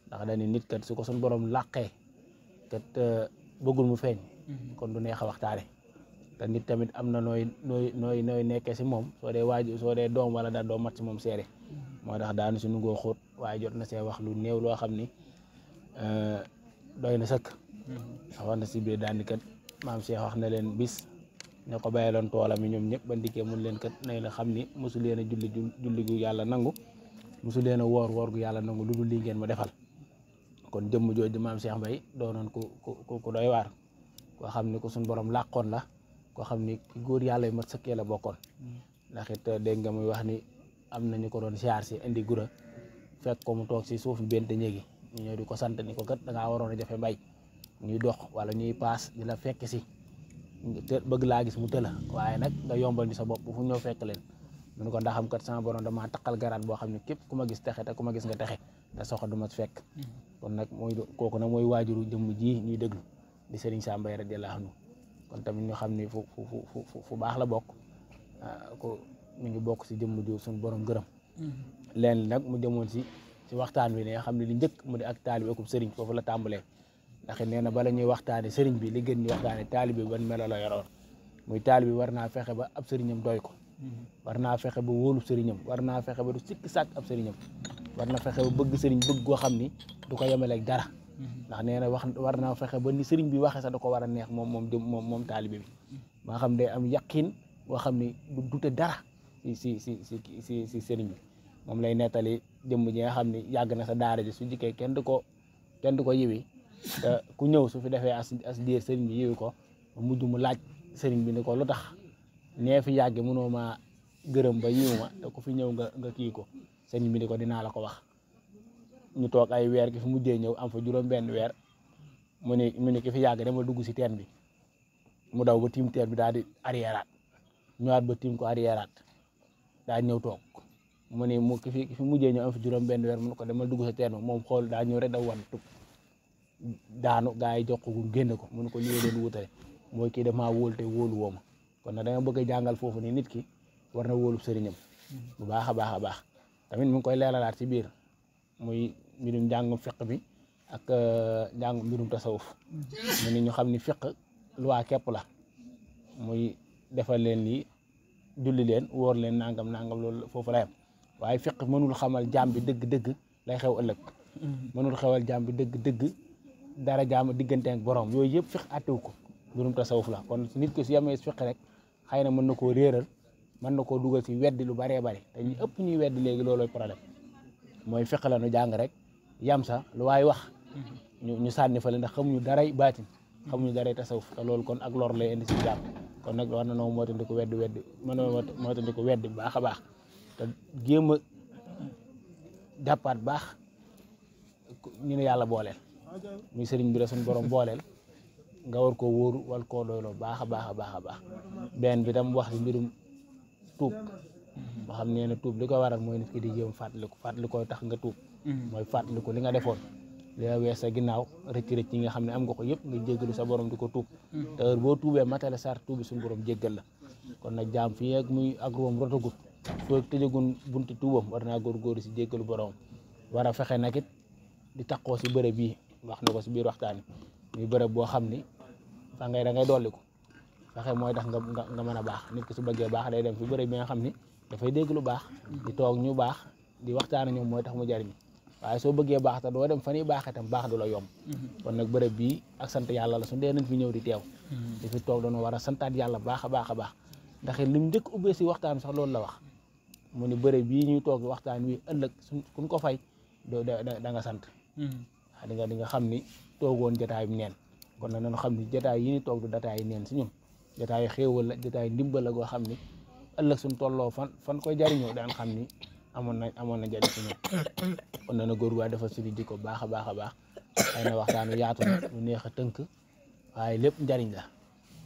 ndax dañu nit kat su ko suñ borom làqee kat bëggul mu feeñ kon du neex a waxtaane te nit tamit am na nooy nekkee si moom soo dee doom wala daal doo mat si moom seere moo tax daanu si nungoo xóot waaye jot na see wax lu néew loo xam ni doy na sëkk wax na si biir daan di kat maam Cheikh wax na leen bis ne ko bàyyiloon toolam yi ñoom ñëpp ba ndikkee mun leen kat nay la xam ni mosu leen a julli gu yàlla nangu mosu leen a woor gu yàlla nangu lu dul lii ngeen ma defal kon jëmm jooju maam Cheikh Mbaye doonoon ku doy waar koo xam ni ku suñ borom làqoon la koo xam ni ki góor yàlla yi mat sëkkee la bokkoon ndax it dégg nga muy wax ni am nañu ko doon siyaar si indi gura fekk ko mu toog si suuf bente ñéegi ñu ñëw di ko sant ni ko kat da ngaa waroon a jafe mbay ñuy dox wala ñuy paas di la fekk si bëgg laa gis mu tëla waaye nag nga yombal ni sa bopp fu ñëw fekk leen mun ko ndaxam kat sama borom damaa taqal garaat boo xam ne képp ku ma gis texe te ku ma gis nga texe te soxla du ma fekk kon nag kooku nag mooy waajuru jëmm ji ñuy déglu di Serigne Sam Mbaye radiyallahu anhu kon tamit ñu xam ni fu baax la bokk ko mi ngi bokk si jëmm ji suñu borom gërëm leen nag mu jëmoon si waxtaan bi ne nga xam ne li njëkk mu di ak taalibe akub Serigne foofu la tàmbalee ndax nee na bala ñuy waxtaane Serigne bi li gën ñu waxtaane taalibe ban melo la yoroon muy taalibe war naa fexe ba ab sëriñam doy ko war naa fexe ba wóolu sëriñam war naa fexe ba du sikki sàkk ab sëriñam war na fexe ba bëgg sëriñ bëgg goo xam ni du ko yemaleeg dara ndax nee na war naa fexe ba ni sëriñ bi waxee sax da ko war a neex moom taalibe bi maa xam day am yaqin boo xam ni du dute dara si sëriñ bi moom lay nettali jëmm ji nga xam ni yàgg na sa daara ji su jikkee kenn du ko yiwi te ku ñëw su fi defee as diir sëriñ bi yiwi ko mujj mu laaj sëriñ bi ni ko lu tax nee fi yàgge mënoo ma gërëm ba yiw ma te ku fi ñëw nga kii ko sëriñ bi ni ko dinaa la ko wax ñu toog ay weer ki fi mujjee ñëw am fa juróom-benn weer mu ni ki fi yàgg dama dugg si teen bi mu daw ba tiim teen bi daal di arrièreaat ñëwaat ba tiim ko arrièreaat daal ñëw toog mu ni ki fi mujjee ñëw am fa juróom-benn weer mu ne ko dama dugg sa teen bi moom xool daa ñëw rek daw wan tub daanu gaa yi jox ko génne ko mu ne ko lii leen wutale mooy kii damaa wóolu te wóolu woo ma kon nag da nga bëgg a jàngal foofu ni nit ki war na wóolu sëriñam bu baax a baax tamit mu ngi koy leeralaat ci biir muy mbirum njàngum fiq bi ak njàng mbirum tasawuf mu ni ñu xam ni fiq luwaa képp la muy defal leen lii julli leen wóor leen nangam loolu foofu la yem waaye fiq mënul xamal jaam bi dëgg-dëgg lay xew ëllëg mënul xewal jaam bi dëgg-dëgg dara jaam diggante ak borom yooyu yëpp fiq attewu ko mbirum tasawuf la kon nit ko si yamee fiq rek xëy na mën na koo réeral mën na koo dugal si weddi lu bëree bëri te ñu ëpp ñuy weddi léegi loolooy problème mooy fiq la nu jàng rek yam sa lu waay wax ñu sànni fa la ndax xamuñu daray baatin xamuñu daray tasawuf te loolu kon ak lor lay indi si jàmm kon nag war na noo moytandi ko weddi mën na moytandi ko weddi baax a baax te jéem a jàppaat baax ñu ne yàlla booleel muy sëriñ bi la suñu borom booleel nga war koo wóoru wal koo doyloo baax a baax a baax a baax benn bi tam wax si mbirum tuub ba xam ne tuub li ko waral mooy nit ki di jéem fàttaliku koy tax nga tuub mooy fàttaliku li nga defoon li nga wees sa ginnaaw rëcc yi nga xam ne am nga ko yëpp nga jéggalu sa borom di ko tuub te heure boo tuubee matale sar tuubi suñu borom jéggal la kon nag jaam fii ak muy ak room rotagut soo tëjagun bunti tuubam war naa góorgóorlu si jéggalu borom war a fexe nag it di taqoo si bërëb bii wax na ko si biir waxtaan muy bërëb boo xam ni fa ngay da ngay dolliku fexe mooy tax nga mën a baax nit ki su bëggee baax day dem fi bërëb bi nga xam ni dafay dégg lu baax di toog ñu baax di waxtaan ñoom mooy tax mu jariñ waaye soo bëggee baax te doo dem fa ñuy baaxee tam baax du la yomb kon nag bërëb bii ak sant yàlla la su dee nañ fi ñëw di teew di fi toog dañoo war a santaat yàlla baax a baax a baax ndax li mu njëkk ubbee si waxtaan sax loolu la wax mu ni bërëb bii ñuy toog waxtaan wi ëllëg kuñ ko fay da nga sant di nga xam ni toogoon jotaay bi neen kon nag nañu xam ni jotaay yi ni toog du jotaay yi neen si ñun jotaay xéewal la jotaay ndimbal la goo xam ni ëllëg suñ tolloo fan koy jariñoo daan xam ni amoon na jariñ si ñun kon na góor waaye dafa suñu di ko baax a baax a baax xëy na waxtaanu yaatu na lu neex a tënk waaye lépp njariñ la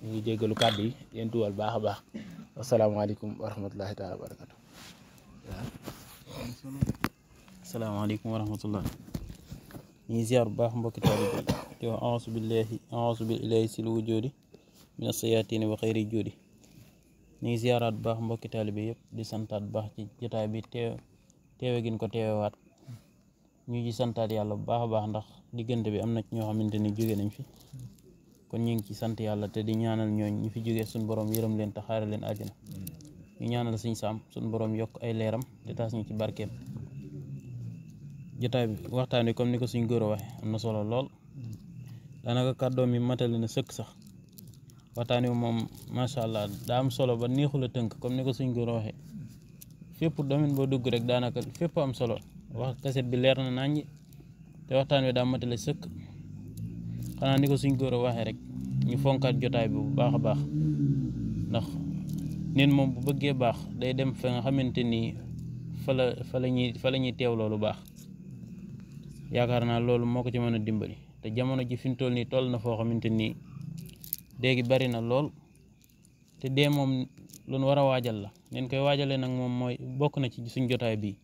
ñu ngi jéggalu kàddu yi yéen tuwal baax a baax asalaamaaleykum wa rahmatullahi taala wa barakatu asalaamaaleykum wa rahmatullah ñu ngi ziar bu baax mbokki taalibe bi te wax a'uuzu billahi sil wujuudi mina sayaatini wa xayri juudi ñu ngi ziaraat bu baax mbokki taalibe yëpp di santaat bu baax ci jotaay bi teewe gin ko teewewaat ñu ngi santaat yàlla bu baax a baax ndax diggante bi am na ci ñoo xamante ni jóge nañ fi kon ñu ngi ci sant yàlla te di ñaanal ñooñ ñu fi jógee suñu borom yërëm leen te xaare leen àjjana ñu ñaanal Sëñ Saam suñu borom yokk ay leeram te taas ñu ci barkeem jotaay bi waxtaan wi comme ni ko suñ góor a waxe am na solo lool daanaka kàddoom yi matali na sëkk sax waxtaan wi moom macha allah daa am solo ba neexul a tënk comme ni ko suñ góor a waxe fépp domaine boo dugg rek daanaka fépp am solo wax kaset bi leer na naññi te waxtaan wi daa matali sëkk xanaa ni ko suñ góor a waxee rek ñu fonkaat jotaay bi bu baax a baax ndax nit moom bu bëggee baax day dem fa nga xamante ni fa la ñuy teew loolu baax yaakaar naa loolu moo ko ci mën a dimbali te jamono ji fi mu toll nii toll na foo xamante nii léegi bari na lool te dee moom lu nu war a waajal la neen koy waajalee nag moom mooy bokk na ci suñ jotaay bii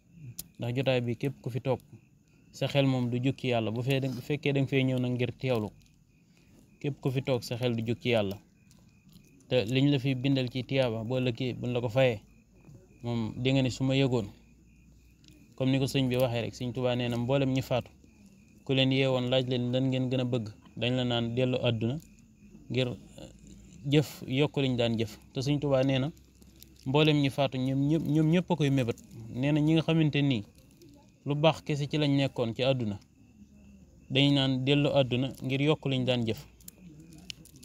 ndax jotaay bi képp ku fi toog sa xel moom du jukki yàlla bu fekkee da nga fee ñëw nag ngir teewlu képp ku fi toog sa xel du jukki yàlla te liñ la fi bindal ci tiyaaba boo lëkkee buñ la ko fayee moom di nga ne su ma yëgoon comme ni ko sëñ bi waxee rek sëñ Tuubaa nee na mboolem ñi faatu ku leen yeewoon laaj leen lan ngeen gën a bëgg dañ la naan dellu àdduna ngir jëf yokk liñ daan jëf te sëñ Tuubaa nee na mboolem ñi faatu ñoom ñëpp a koy mébét nee na ñi nga xamante nii lu baax kese ci lañ nekkoon ci àdduna dañ naan dellu àdduna ngir yokk liñ daan jëf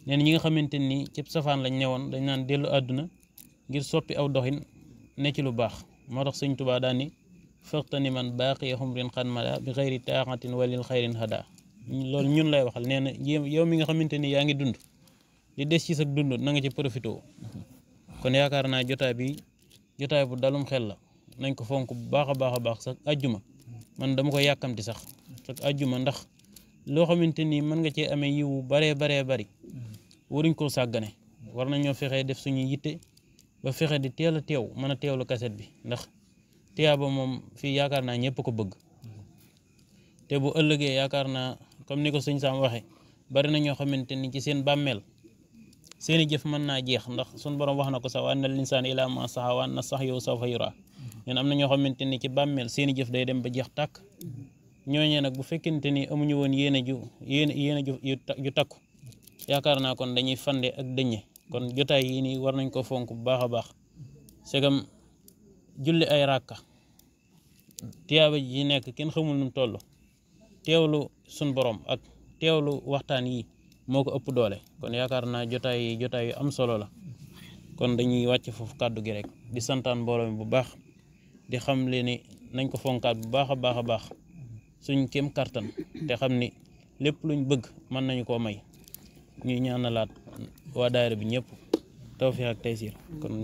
nee na ñi nga xamante nii ci safaan lañ newoon dañ naan dellu àdduna ngir soppi aw doxin ne ci lu baax moo tax sëñ Tuubaa daan ni fextani man baaqiya xumrin xan mada bi xayri taaxatin walil xayrin hada loolu ñun lay waxal nee na yow mi nga xamante ni yaa ngi dund li des ci sa dund na nga ci profité kon yaakaar naa jotaay bi jotaay bu dalum xel la nañ ko fonk bu baax a baax sax ajjuma man dama ko yàkkamti sax ajjuma ndax loo xamante ni mën nga cee amee yiwu baree bari waruñ koo sàggane war nañoo fexe def suñu yitte ba fexe di teel a teew mën a teewlu kaset bi ndax tiyaaba moom fii yaakaar naa ñëpp ko bëgg te bu ëllëgee yaakaar naa comme ni ko sëñ Sam waxe bari na ñoo xamante ni ci seen bàmmeel seeni jëf mën naa jeex ndax suñ borom wax na ko sax wa anna l-insaana ilaa maa sa'a wa anna sa'yahu sawfa yuraa ñun am na ñoo xamante ni ci bàmmeel seeni jëf day dem ba jeex tàkk ñooñee nag bu fekkente ni amuñu woon yéene ju takku yaakaar naa kon dañuy fande ak dëññe kon jotaay yi nii war nañ ko fonk bu baax a baax segam julli ay ràkka tiyaaba ji nekk kenn xamul num toll teewlu sun borom ak teewlu waxtaan yi moo ko ëpp doole kon yaakaar naa jotaay yu am solo la kon dañuy wàcc foofu kàddu gi rek di santaan mbooloo mi bu baax di xam le ni nañ ko fonkaat bu baax a baax suñ kéem kartan te xam ni lépp luñ bëgg mën nañu koo may ñuy ñaanalaat waa daayira bi ñëpp tawfiq ak taysiir kon